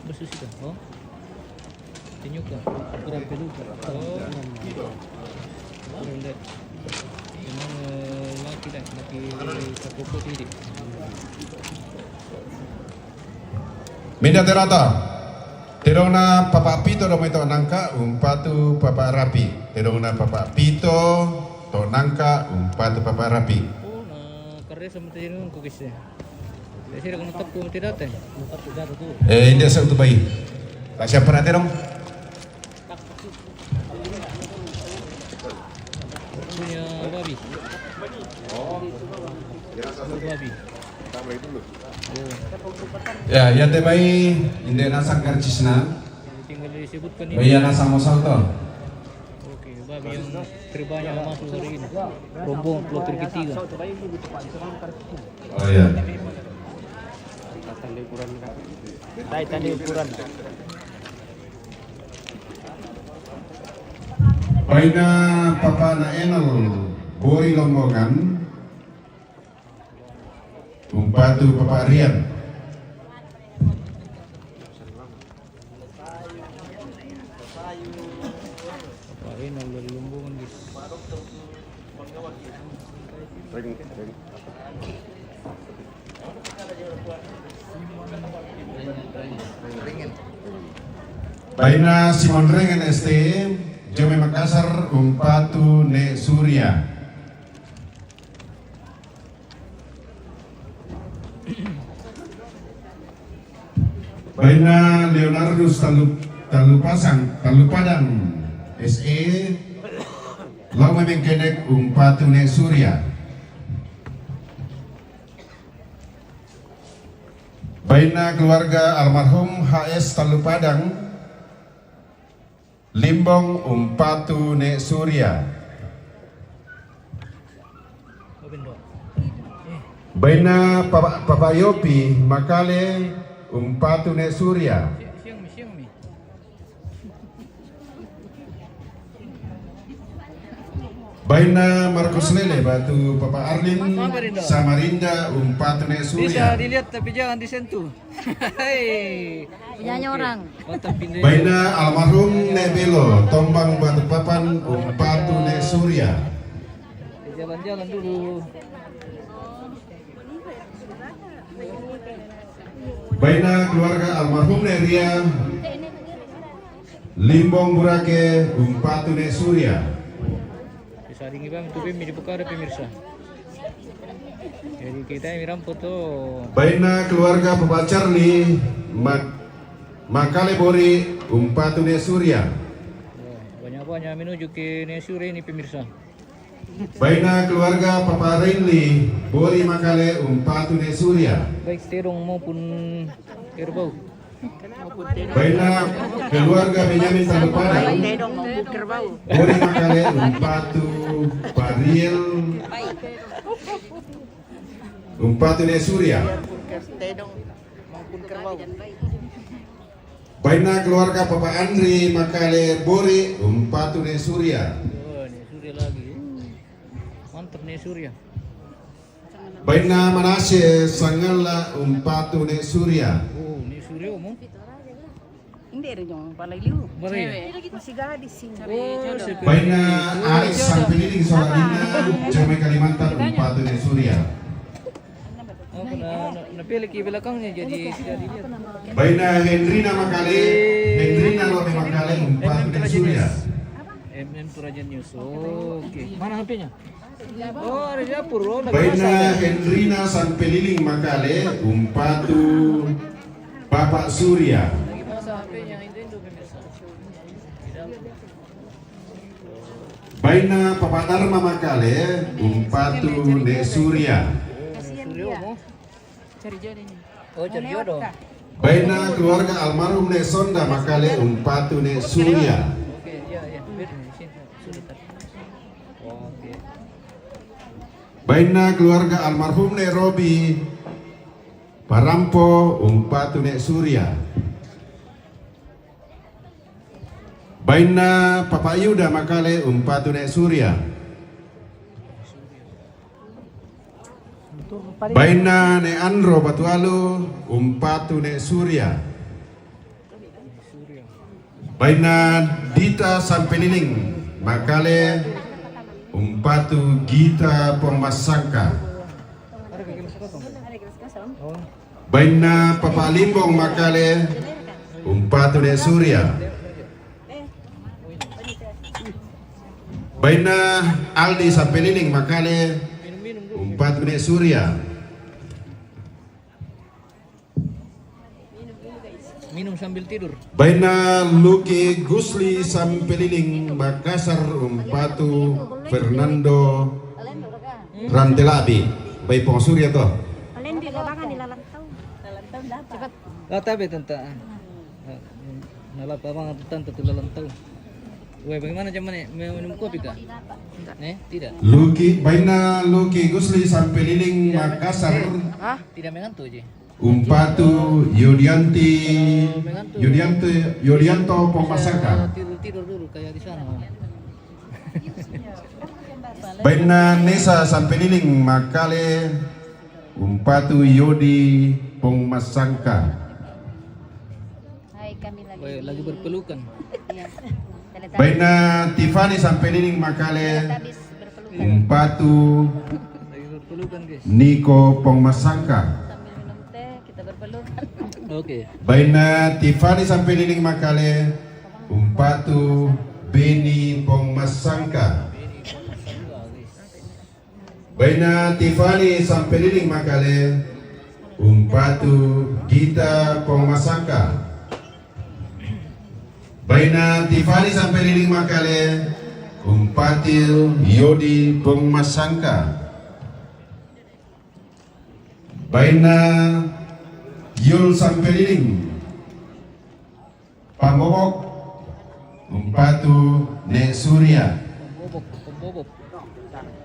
Bersih sudah. Oh. Tinyuka. Ukuran peluka. Oh. Ukuran dek. Memang, eh, laki dah, laki sakuku tidik. Mida terong to. Terong na Papa Pito do mai to nangka, umpatu Papa Rapi. Terong na Papa Pito to nangka, umpatu Papa Rapi. Oh, na karesa mata jeneng ko kese. Biasa dah kena tepu mati datang. Eh, india sa utubai. Tak siapa na terong? Punya babi. Babi. Ya, ya te bai, inde na sangkar cisna. Tinggal disebutkan ini. Bai ya na sama salto. Oke, babi yang terbanyak masuk hari ini. Rombongan kloter ketiga. Oh ya. Tanda ukuran. Tanda ukuran. Baina Papa na Enol, Bori Lombongan, umpatu Papa Rian. Papa Rian dari Lombongan, guys. Baina Simon Rengen S T, Jome Makassar, umpatu ne Surya. Baina Leonardus Talu, Talu Pasang, Talu Padang, S E, lao mai mengkenek umpatu ne Surya. Baina keluarga almarhum H S Talu Padang, Limbong umpatu ne Surya. Baina Papa, Papa Yopi Makale, umpatu ne Surya. Baina Markus Lele batu Papa Arlin Samarinda, umpatu ne Surya. Bisa dilihat tapi jangan disentuh. Hei. Punyanya orang. Baina almarhum ne Belo Tombang Balikpapan, umpatu ne Surya. Jalan-jalan dulu. Baina keluarga almarhum ne Ria Limbong Burake, umpatu ne Surya. Bisa dingin bang, itu bim di Bukare, pemirsa. Jadi kita yang rampo tuh. Baina keluarga Papa Charlie Mak Makale Bori, umpatu ne Surya. Ya, banyak-banyak menuju ke ne Surya ini, pemirsa. Baina keluarga Papa Renli Bori Makale, umpatu ne Surya. Baik tedong maupun kerbau. Baina keluarga Benyamin Talupada Bori Makale, umpatu Pariel, umpatu ne Surya. Baina keluarga Papa Andri Makale Bori, umpatu ne Surya. Oh, ne Surya lagi. Mantap ne Surya. Baina Manase Sangala, umpatu ne Surya. Oh, ne Surya mo. Hindi rin yung palay liu. Masih gadis sih. Oh, baina Ais Sampilili Solanina, Jamai Kalimantan, umpatu ne Surya. Oh, na, na, napili ke belakangnya jadi tidak dilihat. Baina Hendrina Makale, Hendrina Lobe Makale, umpatu ne Surya. M M Toraja News. Oh, oke. Mana H P-nya? Oh, ada di dapur. Oh, baina Hendrina Sampeliling Makale, umpatu Bapak Surya. Lagi pasang H P-nya itu, itu, pemirsa. Baina Papa Dharma Makale, umpatu ne Surya. Kasihan dia. Cari jodohnya. Oh, cari jodoh. Baina keluarga almarhum ne Sonda Makale, umpatu ne Surya. Oke, iya, iya. Oke. Baina keluarga almarhum ne Robi Parampo, umpatu ne Surya. Baina Papa Yuda Makale, umpatu ne Surya. Baina ne Andro Batualu, umpatu ne Surya. Baina Dita Sampeliling Makale, umpatu Gita Pongmasangka. Baina Papa Limbong Makale, umpatu ne Surya. Baina Aldi Sampeliling Makale, umpatu ne Surya. Minum sambil tidur. Baina Luki Gusli Sampeliling Makassar, umpatu Fernando Rantelabi. Bai Pongsurya to. Kalian di lapangan di lalan tau. Lalan tau dapat. Cepat. Kata be tanta. Nalapa bang tanta tu lalan tau. Weh, bagaimana zaman ni? Mau minum kopi kah? Eh, tidak. Luki, baina Luki Gusli Sampeliling Makassar. Hah? Tidak mengantuk je. Umpatu Yudianti, Yudianto, Yudianto Pongmasangka. Tidur-tidur dulu kayak di sana. Baina Nesa Sampeliling Makale, umpatu Yodi Pongmasangka. Hai, kami lagi. Weh, lagi berpelukan. Iya. Baina Tiffany Sampeliling Makale, umpatu Niko Pongmasangka. Sambil minum teh, kita berpelukan. Oke. Baina Tiffany Sampeliling Makale, umpatu Beni Pongmasangka. Baina Tiffany Sampeliling Makale, umpatu Gita Pongmasangka. Baina Tiffany Sampeliling Makale, umpatu Yodi Pongmasangka. Baina Yul Sampeliling Pambobok, umpatu ne Surya.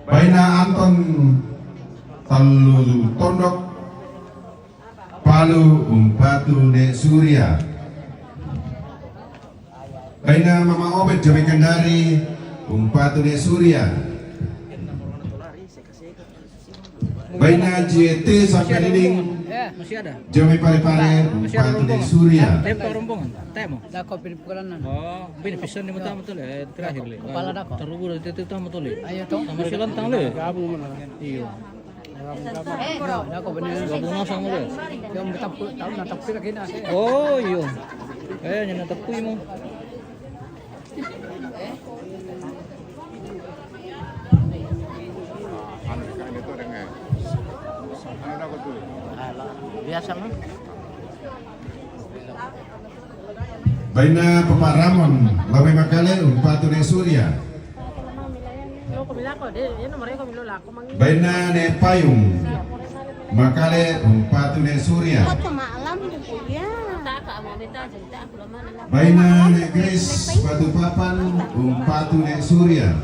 Baina Anton Tallu Tondok, Palu, umpatu Nek Surya. Baina Mama Obed Jame Kendari, umpatu Nek Surya. Baina J T sampe liling, Jame Pare-pare, umpatu Nek Surya. Tem to rombongan, tem. Dako pini pukulanan. Oh, bini pisan ni mata mata le, terakhir le. Kepala dako. Terubur itu itu tamu tole. Ayo to. Sama silang tang le. Gabung mana? Iyo. Gabung sama dia. Yang bertepuk, tahu nak tepuk lagi nak. Oh iyo. Eh, nyana tepuk mo. Biasa mo. Baina Papa Ramon, Lame Makale, umpatu Nek Surya. Baina Nek Payung, Makale, umpatu Nek Surya. Baina Nek Grace, Batu Papan, umpatu Nek Surya.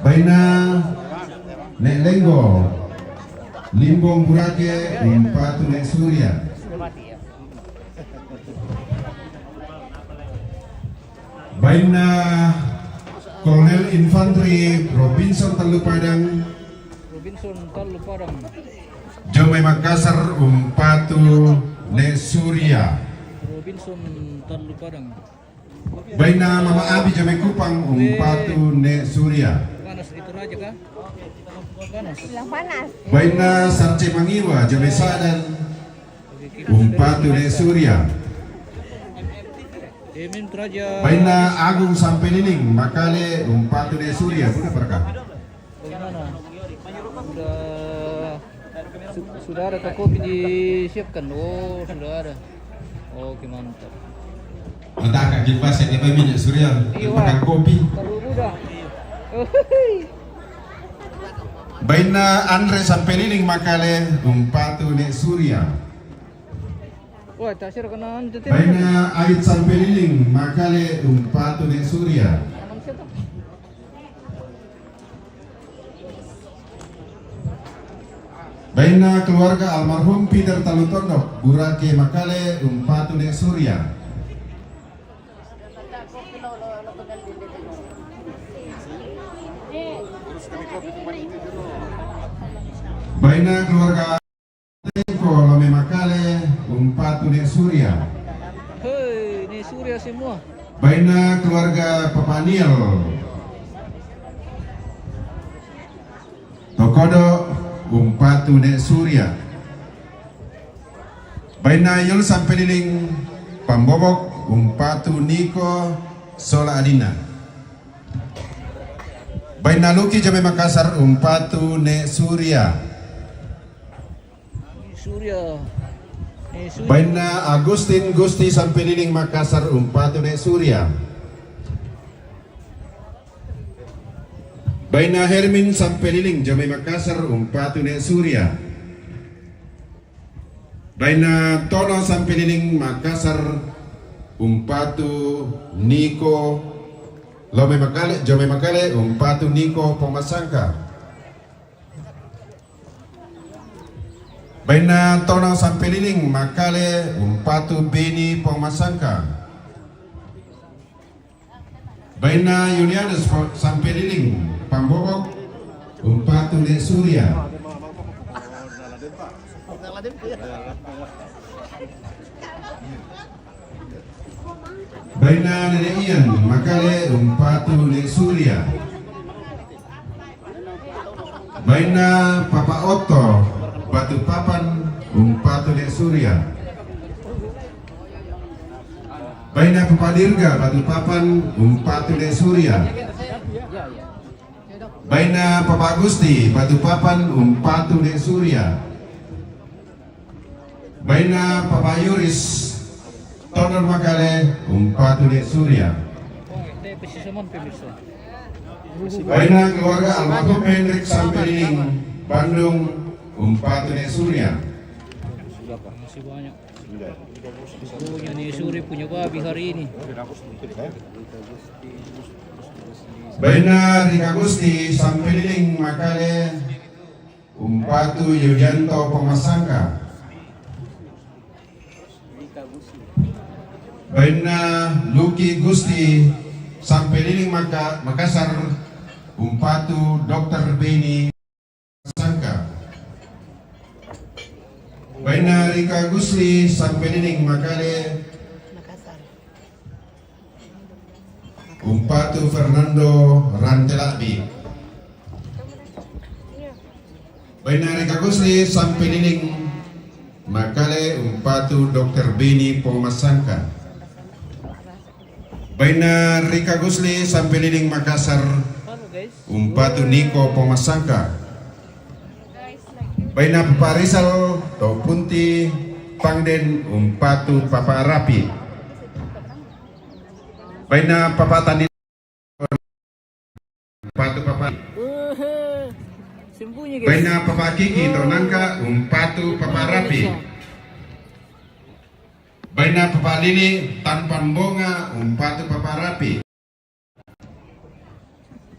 Baina Nek Lenggo, Limbong Burake, umpatu Nek Surya. Baina Kolonel Infanteri Robinson Tallu Padang. Robinson Tallu Padang. Jame Makassar, umpatu Nek Surya. Robinson Tallu Padang. Baina Mama Abi Jame Kupang, umpatu Nek Surya. Panas itu raja kah? Panas. Bilang panas. Baina Sarce Mangiwa Jame Sadan, umpatu Nek Surya. Emin raja. Baina Agung sampe liling Makale, umpatu Nek Surya. Bagaimana? Sudah su- sudah ada ke kopi disiapkan? Oh, sudah ada. Oke, mantap. Mata kaki pas yang dapat minyak surya. Iya, makan kopi. Terlalu mudah. Baina Andre sampe liling Makale, umpatu Nek Surya. Wah, tasir kena anu tu. Baina Ait sampe liling Makale, umpatu Nek Surya. Baina keluarga almarhum Peter Talutondok, Burake Makale, umpatu Nek Surya. Baina keluarga Tengko Lame Makale, umpatu Nek Surya. Hei, Nek Surya semua. Baina keluarga Papa Niel. Tokodo, umpatu Nek Surya. Baina Yul sampe liling Pambobok, umpatu Niko sola adina. Baina Luki Jame Makassar, umpatu Nek Surya. Surya. Nek Surya. Baina Agustin Gusti sampe liling Makassar, umpatu Nek Surya. Baina Hermin sampe liling Jame Makassar, umpatu Nek Surya. Baina Tono sampe liling Makassar, umpatu Niko Lame Makale, Jame Makale, umpatu Niko Pong Masangka. Baina Tono sampe liling Makale, umpatu Beni Pong Masangka. Baina Julianus po- sampe liling Pambobok, umpatu Nek Surya. Baina Nene Ian Makale, umpatu Nek Surya. Baina Papa Otto Batu Papan, umpatu Nek Surya. Baina Papa Dirga Batu Papan, umpatu Nek Surya. Baina Papa Gusti Batu Papan, umpatu Nek Surya. Baina Papa Yuris Tondon Makale, umpatu Nek Surya. Baina keluarga almarhum Hendrik sampe liling Bandung, umpatu Nek Surya. Masih banyak. Punya ni suri punya babi hari ini. Baina Rika Gusti sampelileng Makale umpatu Yulianto Pomasangka. Baina Luki Gusti sampelileng Maka-, Makassar umpatu Dokter Beni Sangka. Baina Rika Gusli sampelileng Makale umpatu Fernando Rantelabi. Baina Rika Gusli sampelileng Makale umpatu Dokter Beni Pomasangka. Baina Rika Gusli sampelileng Makassar umpatu Niko Pomasangka. Baina Papa Rizal to Punti Pangden umpatu Papa Rapi. Baina Papa Tani umpatu Papa. Baina Papa Kiki to Nangka umpatu Papa Rapi. Baina Papa Lili Tanpan Bonga umpatu Papa Rapi.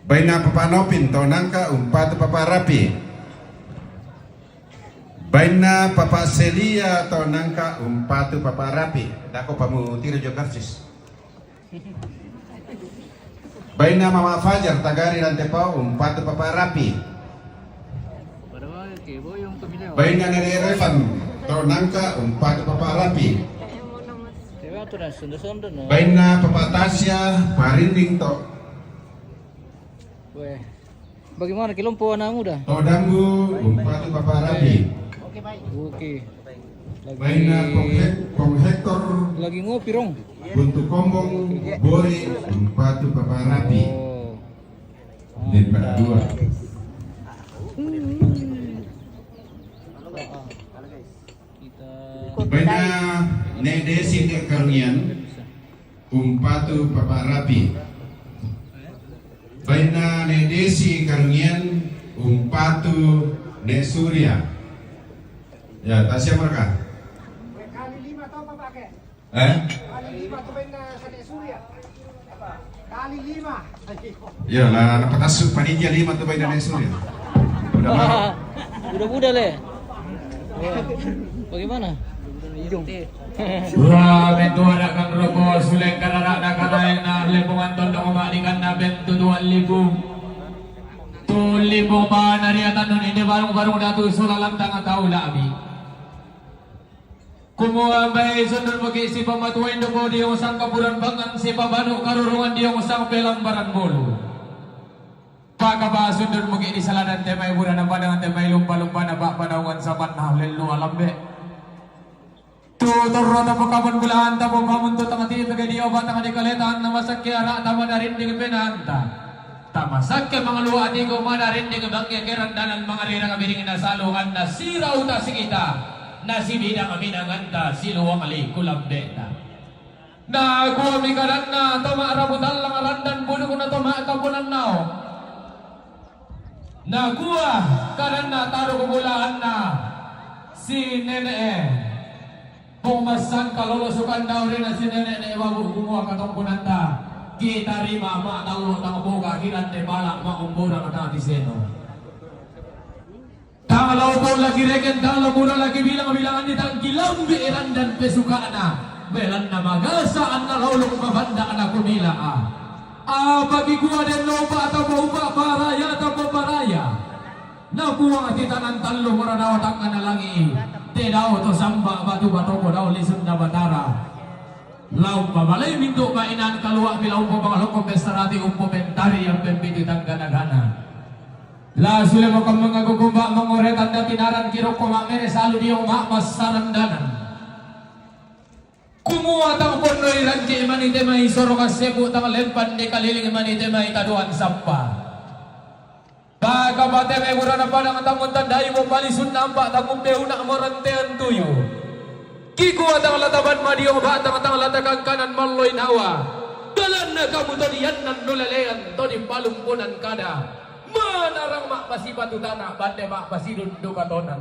Baina Papa Nopin to Nangka umpatu Papa Rapi. Baina Papa Selia to Nangka umpatu Papa Rapi. Dako pamu tiro jo karsis. Baina Mama Fajar Tagari Rantepao umpatu Papa Rapi. Baina Nene Revan to Nangka umpatu Papa Rapi. Baina Papa Tasya Parinding to. Bagaimana kelompo anak muda? To Dambu umpatu Papa Rapi. Oke. Baina Pong Hek-, Pong Hektor lagi ngopi, Rong. Buntu Kombong Bori umpatu Papa Rapi. Oh. Lembar dua. Baina Ne Desi Ne Karungian umpatu Papa Rapi. Baina Ne Desi Karungian umpatu Ne Surya. Ya, Tasya mereka. Eh? Kali lima tu baina sa Ne Surya. Kali lima. Ya, lah, dapat tasuk panitia lima tu baina Ne Surya. Udah, Bang. Udah, udah, le. Bagaimana? Wah, mentua dakan roko, suleng kararak dakan aeng na, lempongan tondong omak dikan na bentu tuan lipu. Tuli boba nariatan nun inde barung-barung datu sulalan tanga tau labi. Kumua mbai sundun muki si pamatuain dopo diong sang kapuran bangan si pabanu karurungan diong sang pelambaran bolu. Pakaba sundun muki di saladan temai burana padangan temai lumba-lumba na bak padaungan saban na lelu alambe. Tu torro tapo kaban bulahan tapo pamun tu tangati pege dio batang di kaletan nama sakiara tama darin di penanta. Tamasakke mangaluati ko madarin dengan bangke kerandanan mangarira kabiring na salu anna sirau ta sikita, na sibidang minanganta siluang li kulambeta. Na kua mikadanna toma rabu tallang randan budukna toma kapunan nao. Na kua kadanna taru kugulaanna si nene e. Pung masangka lolo sukan daurina si nene ne babu kumua katongkunanta. Kita rima ma tau tang boga kiran de bala ma umbura kata di seno. Tang lau pau lagi reken, tang lau mura lagi bilang-bilangan di tang kilambe eran dan pesukana. Belanna magasa anna laulung mabanda ana kumila a. Apa kikua den loba atau bauba paraya atau paraya. Napuang titanan tallu mora dao tangkana langi. Te dao to samba batu batoko dao lisunna batara. Lau pabalai mintu mainan kalua pila umpo pangaloko pesarati umpo mentari yang pembitu tanggana-gana. La sule mokam mengaku kumba mengore tanda tinaran kiroko mak mere salu diong mak masarandanan. Kumua tang pondoi ranci mani temai soroka sepu tang lempan di kaliling mani temai taduan sapa. Baka bate me burana padang tamun tandai mo palisun nampak tamun peuna morantean tuyu. Kikua tang lataban madio batang tang latakan kanan malloi nawa. Dalanna kamu todian nan nulelean todi palumpunan kada. Manarang mak pasipatu tanah bande mak pasidun duka tonan.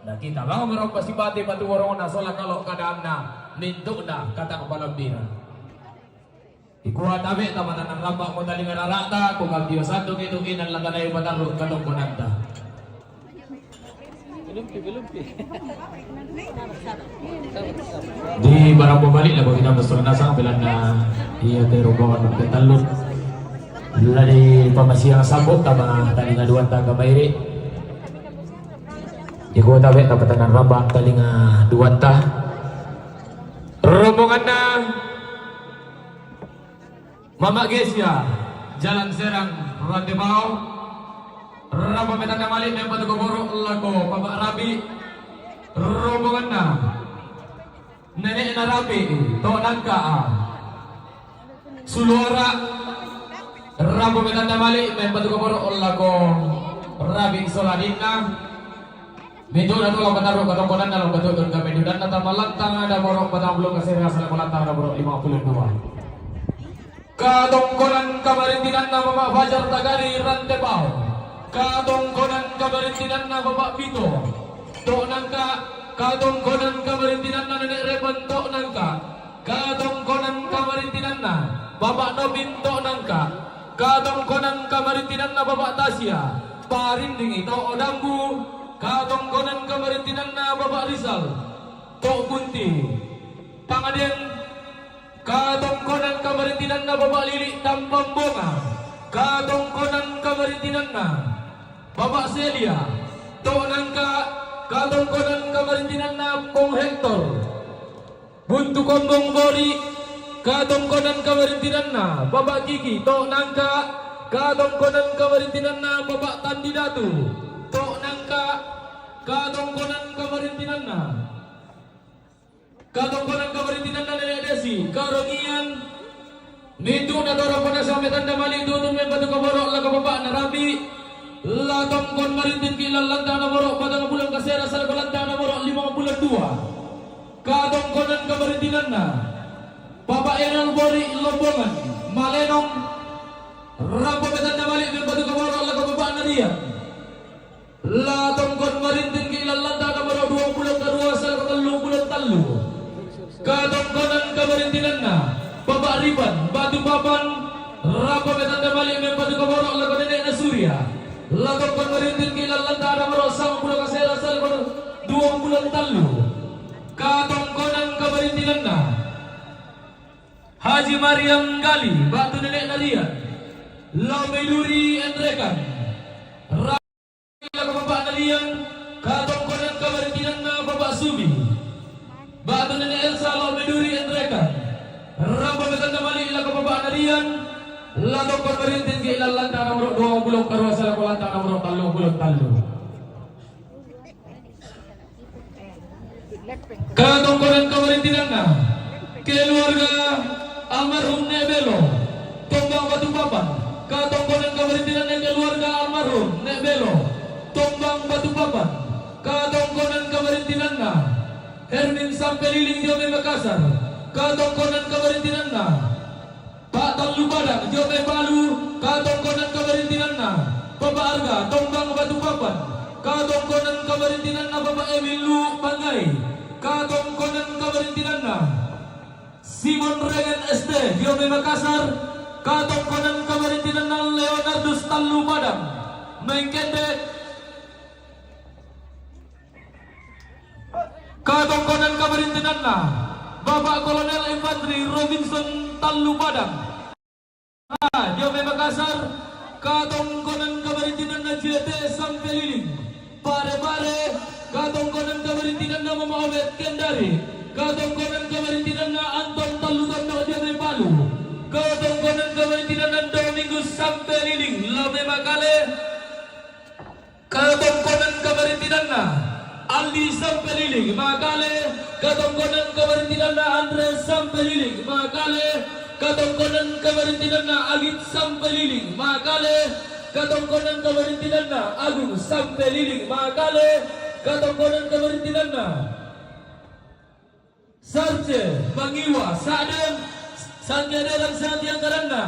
Na kita bang marompa sipate patuborongna sola kalo kadaanna, mintu'na kata palambina. Dikua tabe' ta matanan ramba' mo talinga rara'ta, kukabdio satu kitu inan latanai patarru' katongkonanta. Di barang pembalik na bagi nambah soal nasang bilang na iya teru bawan petalun. Lari pamasiang sambut tama talinga duanta kamairi. Di kota be tapatanan ramba talinga duanta. Rombonganna Mama Gesia, Jalan Serang, Rantebao. Ramba metanna mali' mempatu kaboro' lako Papa Rabi. Rombonganna nene'na Rabi, to nangka a. Suluara, ramba metanna mali' mempatu kaboro' lako Rabi sola adinna. Mintu'na to la patarru' katongkonanna lao katu'tun kamainduanna tama lantang nomoro patang pulo kasera salako lantang nomoro lima pulo dua. Katongkonan kamarintinanna Bapak Fajar Tagari Rantebao. Katongkonan kamarintinanna Bapak Pito. To nangka. Katongkonan kamarintinanna Nenek Repan to nangka. Katongkonan kamarintinanna Bapak Nobin to nangka. Katongkonan kamarintinanna Bapak Tasya. Parinding to Odambu. Katongkonan kamarintinanna Bapak Rizal to Bunti. Pangaden. Katongkonan kamarintinanna Bapak Lili Tambambonga. Katongkonan kamarintinanna Bapak Selia to nangka. Katongkonan kamarintinanna Pong Hektor. Buntu Kombong Bori. Katongkonan kamarintinanna Bapak Kiki to nangka. Katongkonan kamarintinanna Bapak Tandi Datu to nangka. Katongkonan kamarintinanna Katongkonan kamarintinanna Nenek Desi, karongian. Mintu'na to rombonganna sametanta mali' tutun mempatu kaboro' lako Bapa'na Rabi. La tongkon marintin ki' lallanta nomoro patang pulo kasera salako lantang nomoro lima pulo dua. Katongkonan kamarintinanna Bapak Enal Bori Lombongan, Malenong. Ramba metanna mali' mempatu kaboro' lako Bapa'na Rian. La tongkon marintin ki' lallanta nomoro dua pulo kadua salako tellu pulo tellu. Katongkonan kamarintinanna Bapak Ripan, Batu Papan. Ramba metanna mali' mempatu kaboro' lako nene'na Surya. La tongkon marintin ki' lallanta nomoro sampulo kasera salako dua pulo tellu. Katongkonan kamarintinanna Haji Mariam Gali, batu nene'na Rian. Lao mai duri enrekan. Lako Bapa'na Rian, katongkonan kamarintinanna Bapak Subi. Batu Nenek Elsa lao mai duri enrekan. Ramba metanna mali' lako Bapa'na Rian. La tongkon marintin ki' lallanta nomoro dua pulo kadua salako lantang nomoro tellu pulo tellu. Katongkonan kamarintinanna keluarga almarhum Nek Belo, Tombang Batu Papan. Katongkonan kamarintinanna keluarga almarhum Nek Belo, Tombang Batu Papan. Katongkonan kamarintinanna Hermin Sampeliling dio mai Makassar. Katongkonan kamarintinanna Pak Tallu Padang dio mai Palu. Katongkonan kamarintinanna Bapak Arga, Tombang Batu Papan. Katongkonan kamarintinanna Bapak Emil Lu Panggai. Katongkonan kamarintinanna Simon Rengen S T dio mai Makassar. Katongkonan kamarintinanna Leonardus Tallu Padang, Mengkendek. Katongkonan kamarintinanna Bapak Kolonel Infantri Robinson Tallu Padang. Ah, dio mai Makassar. Katongkonan kamarintinanna J T Sampeliling, Pare-pare. Katongkonan kamarintinanna Mama Obet Kendari. Katongkonan kamarintinanna Anton Tallu Tondok dio mai Palu. Katongkonan kamarintinanna Domingus Sampeliling lao mai Makale. Katongkonan kamarintinanna Aldi Sampeliling Makale. Katongkonan kamarintinanna Andre Sampeliling Makale. Katongkonan kamarintinanna Agit Sampeliling Makale. Katongkonan kamarintinanna Agung Sampeliling Makale. Katongkonan kamarintinanna Sarce, Mangiwa, Sa'den, sangkederan sangkadiangkaranna.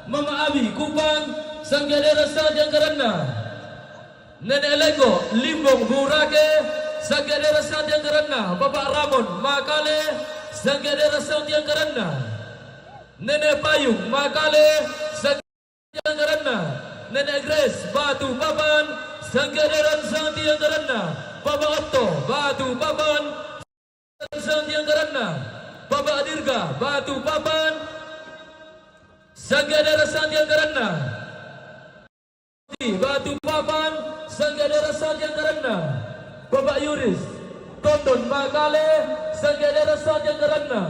Mama Abi, Kupang, sangkederan sangkadiangkaranna. Nenek Leko, Limbong, Burake, Sangga' daerah Santiang Karanna, Bapak Ramon Makale. Sangga' daerah Santiang Karanna, Nenek Payung Makale. Sangga' Karanna, Nenek Grace Batu Papan. Sangga' daerah Santiang Karanna, Bapak Otto Batu Papan. Santiang Karanna, Bapak Dirga Batu Papan. Sangga' daerah Santiang Karanna, Batu Papan. Sangga' daerah Santiang Karanna, Bapak Yuris Tonton Makale. Sangga' daerah Santiang Karanna,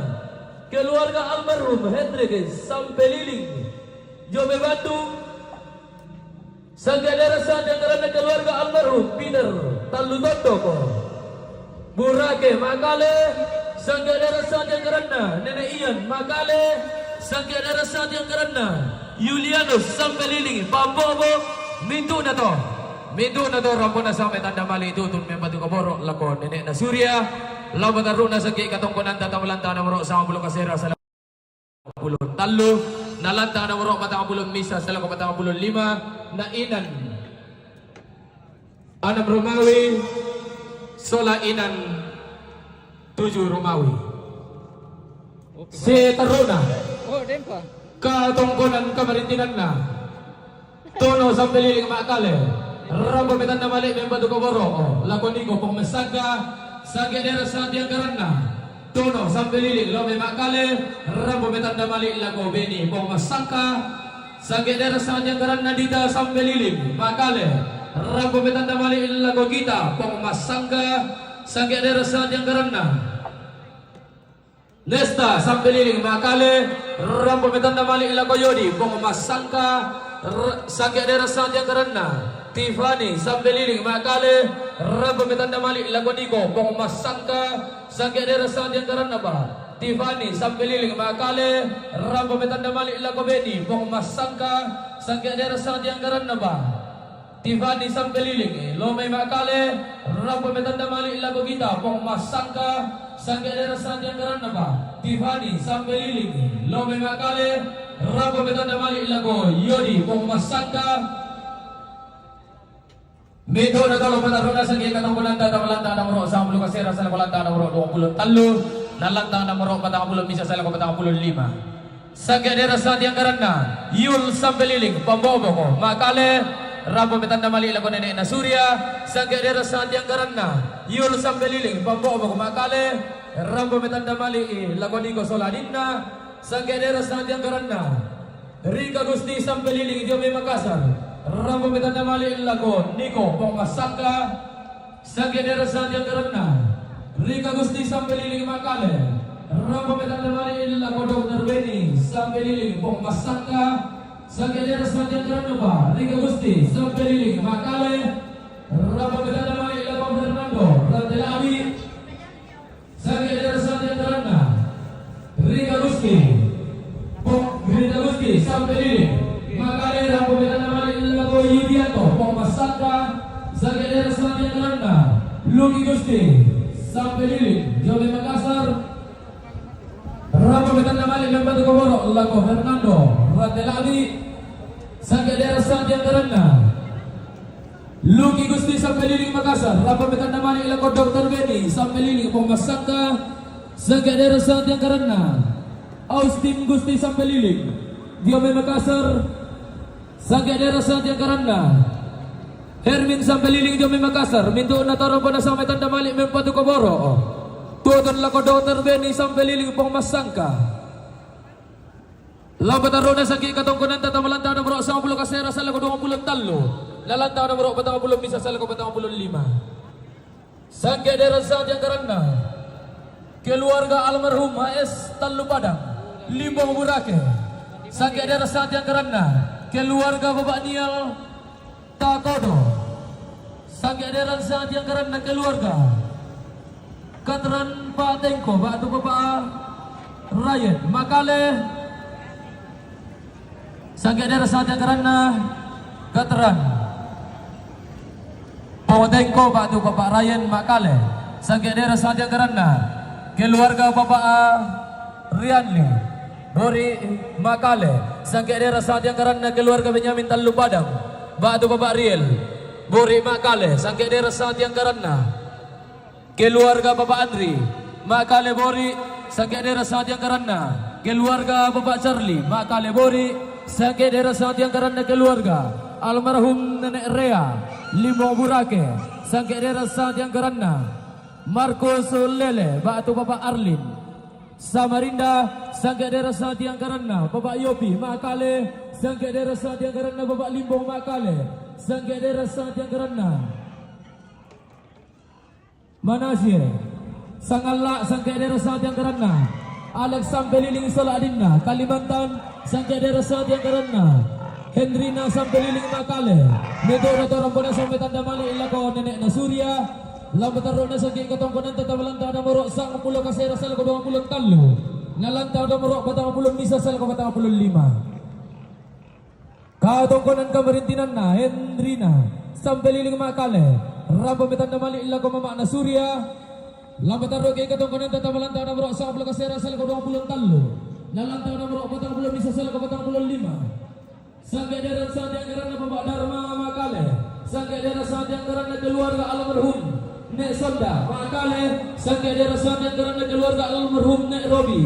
keluarga almarhum Hendrik Sampeliling, Jome Bandung. Sangga' daerah Santiang Karanna, keluarga almarhum Peter Tallu Tondoko, Burake Makale. Sangga' daerah Santiang Karanna, Nenek Ian Makale. Sangga' daerah Santiang Karanna, Yulianus Sampeliling Pambobo. Mintu'na to, mintu'na to rampona sangme tanda mali' tutun mempatu kaboro' lako nene'na Surya. Lao patarru'na sangke' katongkonanta tau lantang nomoro' sangpulo kasera sala pulo tallu, na lantang nomoro' patang pulo misa salako patang pulo lima, na inan anam Romawi sola inan tuju Romawi. Seterru'na, oh, dempa, katongkonan kamarintinanna. Tono Sampeliling Makale, rampo metanda mali' mempatu kaboro', oh, lako Niko Pong Massangka. Sangga' daerah Santiang Karanna, Tono Sampeliling Lome Makale, rampo metanda mali' lako Beni Pong Massangka. Sangga' daerah Santiang Karanna, Dita Sampeliling Makale, rampo metanda mali' lako Gita Pong Massangka. Sangga' daerah Santiang Karanna, Nesta Sampeliling Makale, rampo metanda mali' lako Yodi Pong Massangka. R-, sangga' daerah Santiang Karanna, Tiffany Sampeliling Makale, rampo metanda mali' lako Niko Pong Massangka. Sangga' daerah Santiang Karanna, Pak, Tiffany Sampeliling Makale, rampo metanda mali' lako Beni Pong Massangka. Sangga' daerah Santiang Karanna, Pak, Tiffany Sampeliling Lome Makale, rampo metanda mali' lako Gita Pong Massangka. Sangga' daerah Santiang Karanna, Pak, Tiffany Sampeliling Lome Makale, rampo metanda mali' lako Yodi Pong Massangka. Mintu'na to lao patarru'na sangke' katongkonanta tau lantang nomoro' sangpulo kasera salako lantang nomoro' duappulo tallu, na lantang nomoro' patang pulo misa salako patang pulo lima. Sangga' daerah Santiang Karanna, Yul Sampeliling Pambobo Makale, rampo metanda mali' lako nene'na Surya. Sangga' daerah Santiang Karanna, Yul Sampeliling Pambobo Makale, rampo metanda mali' lako Niko sola adinna. Sangga' daerah Santiang Karanna, Rika Gusti Sampeliling Jome Makassar, rampo metanda mali' lako Niko Pong Massangka. Sangga' daerah Santiang Karanna, Rika Gusti Sampeliling Makale, rampo metanda mali' lako Dokter Beni Sampeliling Pong Massangka. Sangga' daerah Santiang Karanna, Pak, Rika Gusti Sampeliling Makale, rampo metanda mali' lako Fernando Rantelawi. Sangga' daerah Santiang Karanna, Rika Gusti, Pong, Rika Gusti Sampeliling Makale, rampo metanda mali' lako Yudianto Pong Massangka. Sangga' daerah Santiang Karanna, Luki Gusti Sampeliling Jome Makassar, rampo metanda mali' mempatu kaboro' lako Fernando Rantelawi. Sangga' daerah Santiang Karanna, Luki Gusti Sampeliling Makassar, rampo metanda mali' lako Dokter Beni Sampeliling Pong Massangka. Sangga' daerah Santiang Karanna, Austin Gusti Sampeliling Jome Makassar. Sangga' daerah Santiang Karanna, Hermin Sampeliling Jome Makassar, mintu'na to rampona sangme tanda mali' mempatu kaboro', tutun lako Dokter Beni Sampeliling Pong Massangka. Lao patarru'na sangke' katongkonanta tau lantang nomoro' sangpulo kasera salako duappulo tallu, na lantang nomoro' patang pulo misa salako patang pulo lima. Sangga' daerah Santiang Karanna, keluarga almarhum H S Tallu Padang, Limbong Burake. Sangga' daerah Santiang Karanna, keluarga Bapak Nial Takodo. Sangga' daerah Santiang Karanna, keluarga Katran Pak Tengko, batu Bapak Ryan Makale. Sangga' daerah Santiang Karanna, Katran Pong Tengko, batu Bapak Ryan Makale. Sangga' daerah Santiang Karanna, keluarga Bapak Rianli Bori Makale. Sangga' daerah Santiang Karanna, keluarga Benyamin Tallu Padang, batu Bapak Riel Bori Makale. Sangga' daerah Santiang Karanna, Keluarga Bapak Andri, Makale Bori, sangke' dera sangatiangkaranna. Keluarga Bapak Charlie, Makale Bori, sangke' dera sangatiangkaranna. Keluarga almarhum Nenek Rea, Limbong Burake, sangke' dera sangatiangkaranna. Markus Lele, ba'tu Bapak Arlin, Samarinda, sangke' dera sangatiangkaranna. Bapak Yopi, Makale, sangke' dera sangatiangkaranna. Bapak Limbong, Makale, sangke' dera sangatiangkaranna. Manasye, Sangalla', sangke' dera sangatiangkaranna. Alex Sampeliling sola adinna, Kalimantan, sangke' dera sangatiangkaranna. Hendrina Sampeliling, Makale, meto' na torang pona sampe tanda mali' lako nene'na Surya. Lambatarru'na sangke' katongkonanta tama lanta nomoro' sangpulo kasera salko duangpulo tallu. Na lanta nomoro' patangpulo misa salko patangpulo lima. Katongkonan kamarintinanna, Hendrina Sampeliling, Makale, rampo metanda mali' lako mama'na Surya. Lambatarru'ki katongkonanta tama lanta nomoro' sangpulo kasera salko duangpulo tallu. Na lanta nomoro' patangpulo misa salko patangpulo lima. Sangke' dera sangatiangkaranna Bapak Darma, Makale, sangke' dera sangatiangkaranna keluarga almarhum Nek Sonda, Makale, sangke' dera sangatiangkaranna keluarga almarhum Nek Robi.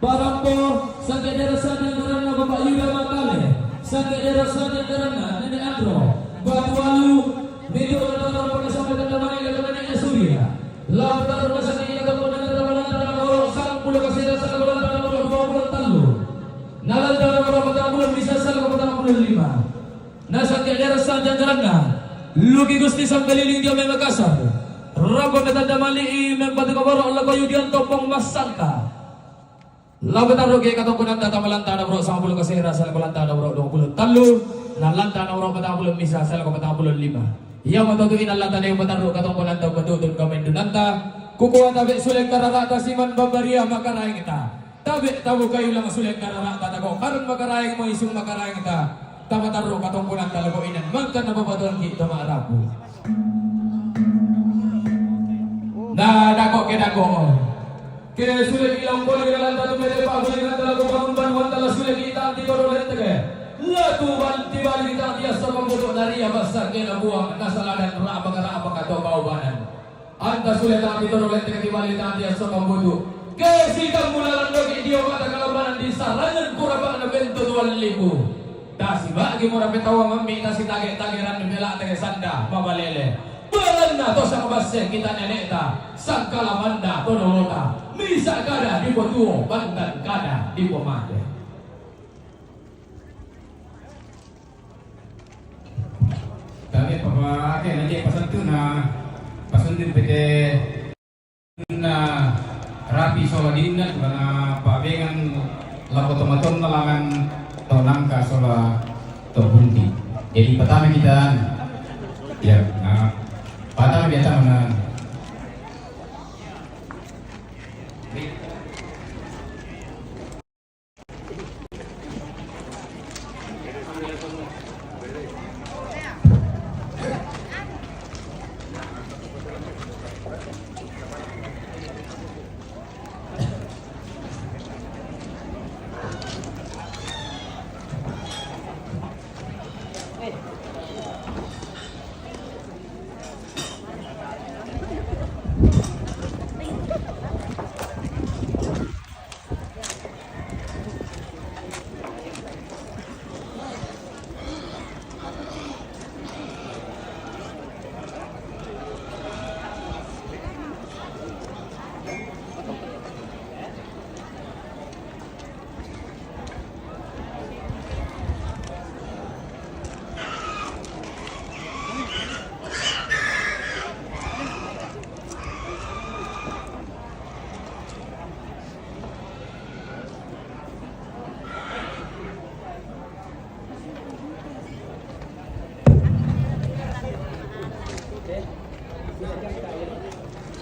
Barampo, sangke' dera sangatiangkaranna Bapak Yuda, Makale, sangke' dera sangatiangkaranna Nenek Andro. Batualu, meto' na torang pona sampe tanda mali' lako nene'na Surya. Lambatarru'na sangke' katongkonanta tama lanta nomoro' sangpulo kasera salko lanta nomoro' duangpulo tallu. Na lanta nomoro' patangpulo misa salko patangpulo lima. Na sangke' dera sangatiangkaranna Luki Gusti Sampeliling dio mai Makassar. Rampo metanda mali' mempatu kaboro' lako Yudianto Pong Massanta. Lambatarru'ki katongkonanta tama lanta nomoro' sangpulo kasera salko lanta nomoro' duangpulo tallu. Na lanta nomoro' patangpulo misa salko patangpulo lima. Iamoto tu inang lanta ne lambatarru' katongkonanta batutun kamendunanta. Kukua tabe' sule karara'ta siman bambaria makaraengta. Tabe' tabukai ulang sule karara'ta, tako' kareng makaraeng mo isung makaraengta. Tamatarru' katongkonanta lako inang mangka napapatuangki' to ma'rapu. Na dako' ke dako'. Ke sule ilang pole ri lanta tu mete pa'buli lanta lako bangun banuanta la sule ki tanti todo lenteke. La tu ban-, tibali ki tanti assa pambutu' naria bassa ke nabuang nasaladan ra'baka-ra'baka to bau banan. Anta sule tanti todo lenteke tibali tanti assa pambutu'. Ke sitammu lalan doki dio mata kalambanan di sarangan kuraba'na bentu tuan lipu. Tasiba'gi mora petawa mammi' tasitage-tageranni mela'teke sanda mabalele. Balanna to sangbasse kita nene'ta, sangkala manda to dolota, misa' kada dipotuo, bantan kada dipomate. Tabe' papa ake na je' pasantu na pasantu pete. Na rapi sola dinna, na pa'bengan lako tomatoanna langan to nangka sola to bunti. Jadi pertama kita, ya, nah, pertama biasa mana?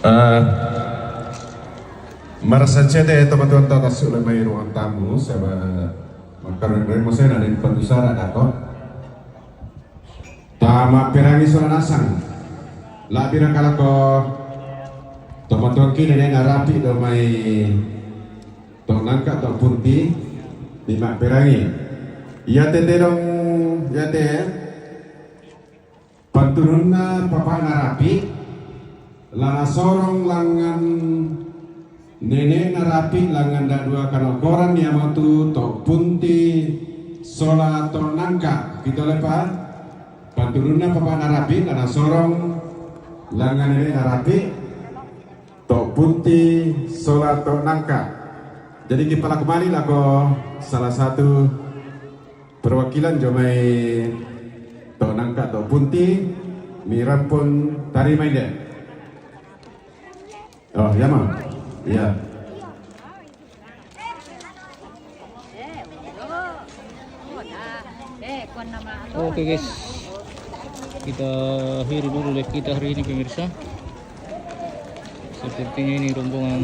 Eh, marasa cete tomatoanta tassu' le mai ruang tamu, saba' makkareng-reng mo sena den patu sara' dako. Tamapperangi sola nasang. La'biraka lako tomatoakki nene' narapi' do mai to nangka to punti, dimapperangi. Iate tedong, iate panturunna papa narapi', La nasorong langngan nene'na Rapi', langngan dadua kanokoran, iamotu to' Punti sola to' Nangka. Kito lepa, panturunna papa'na Rapi', la nasorong langngan nene'na Rapi', to' Punti sola to' Nangka. Jadi kipalaku mali' lako salah satu perwakilan jomai to' Nangka to' Punti, mi rampung tarima inde. Oh, iya, Ma. Iya. Oke, guys, kita akhiri dulu live kita hari ini, pemirsa. Sepertinya ini rombongan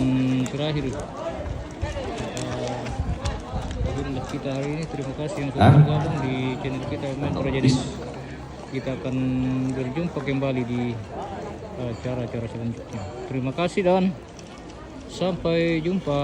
terakhir. Eh, akhiri live kita hari ini. Terima kasih yang sudah bergabung di channel kita, Main Praja Desa. Kita akan berjumpa kembali di eh, acara-acara selanjutnya. Terima kasih dan sampai jumpa.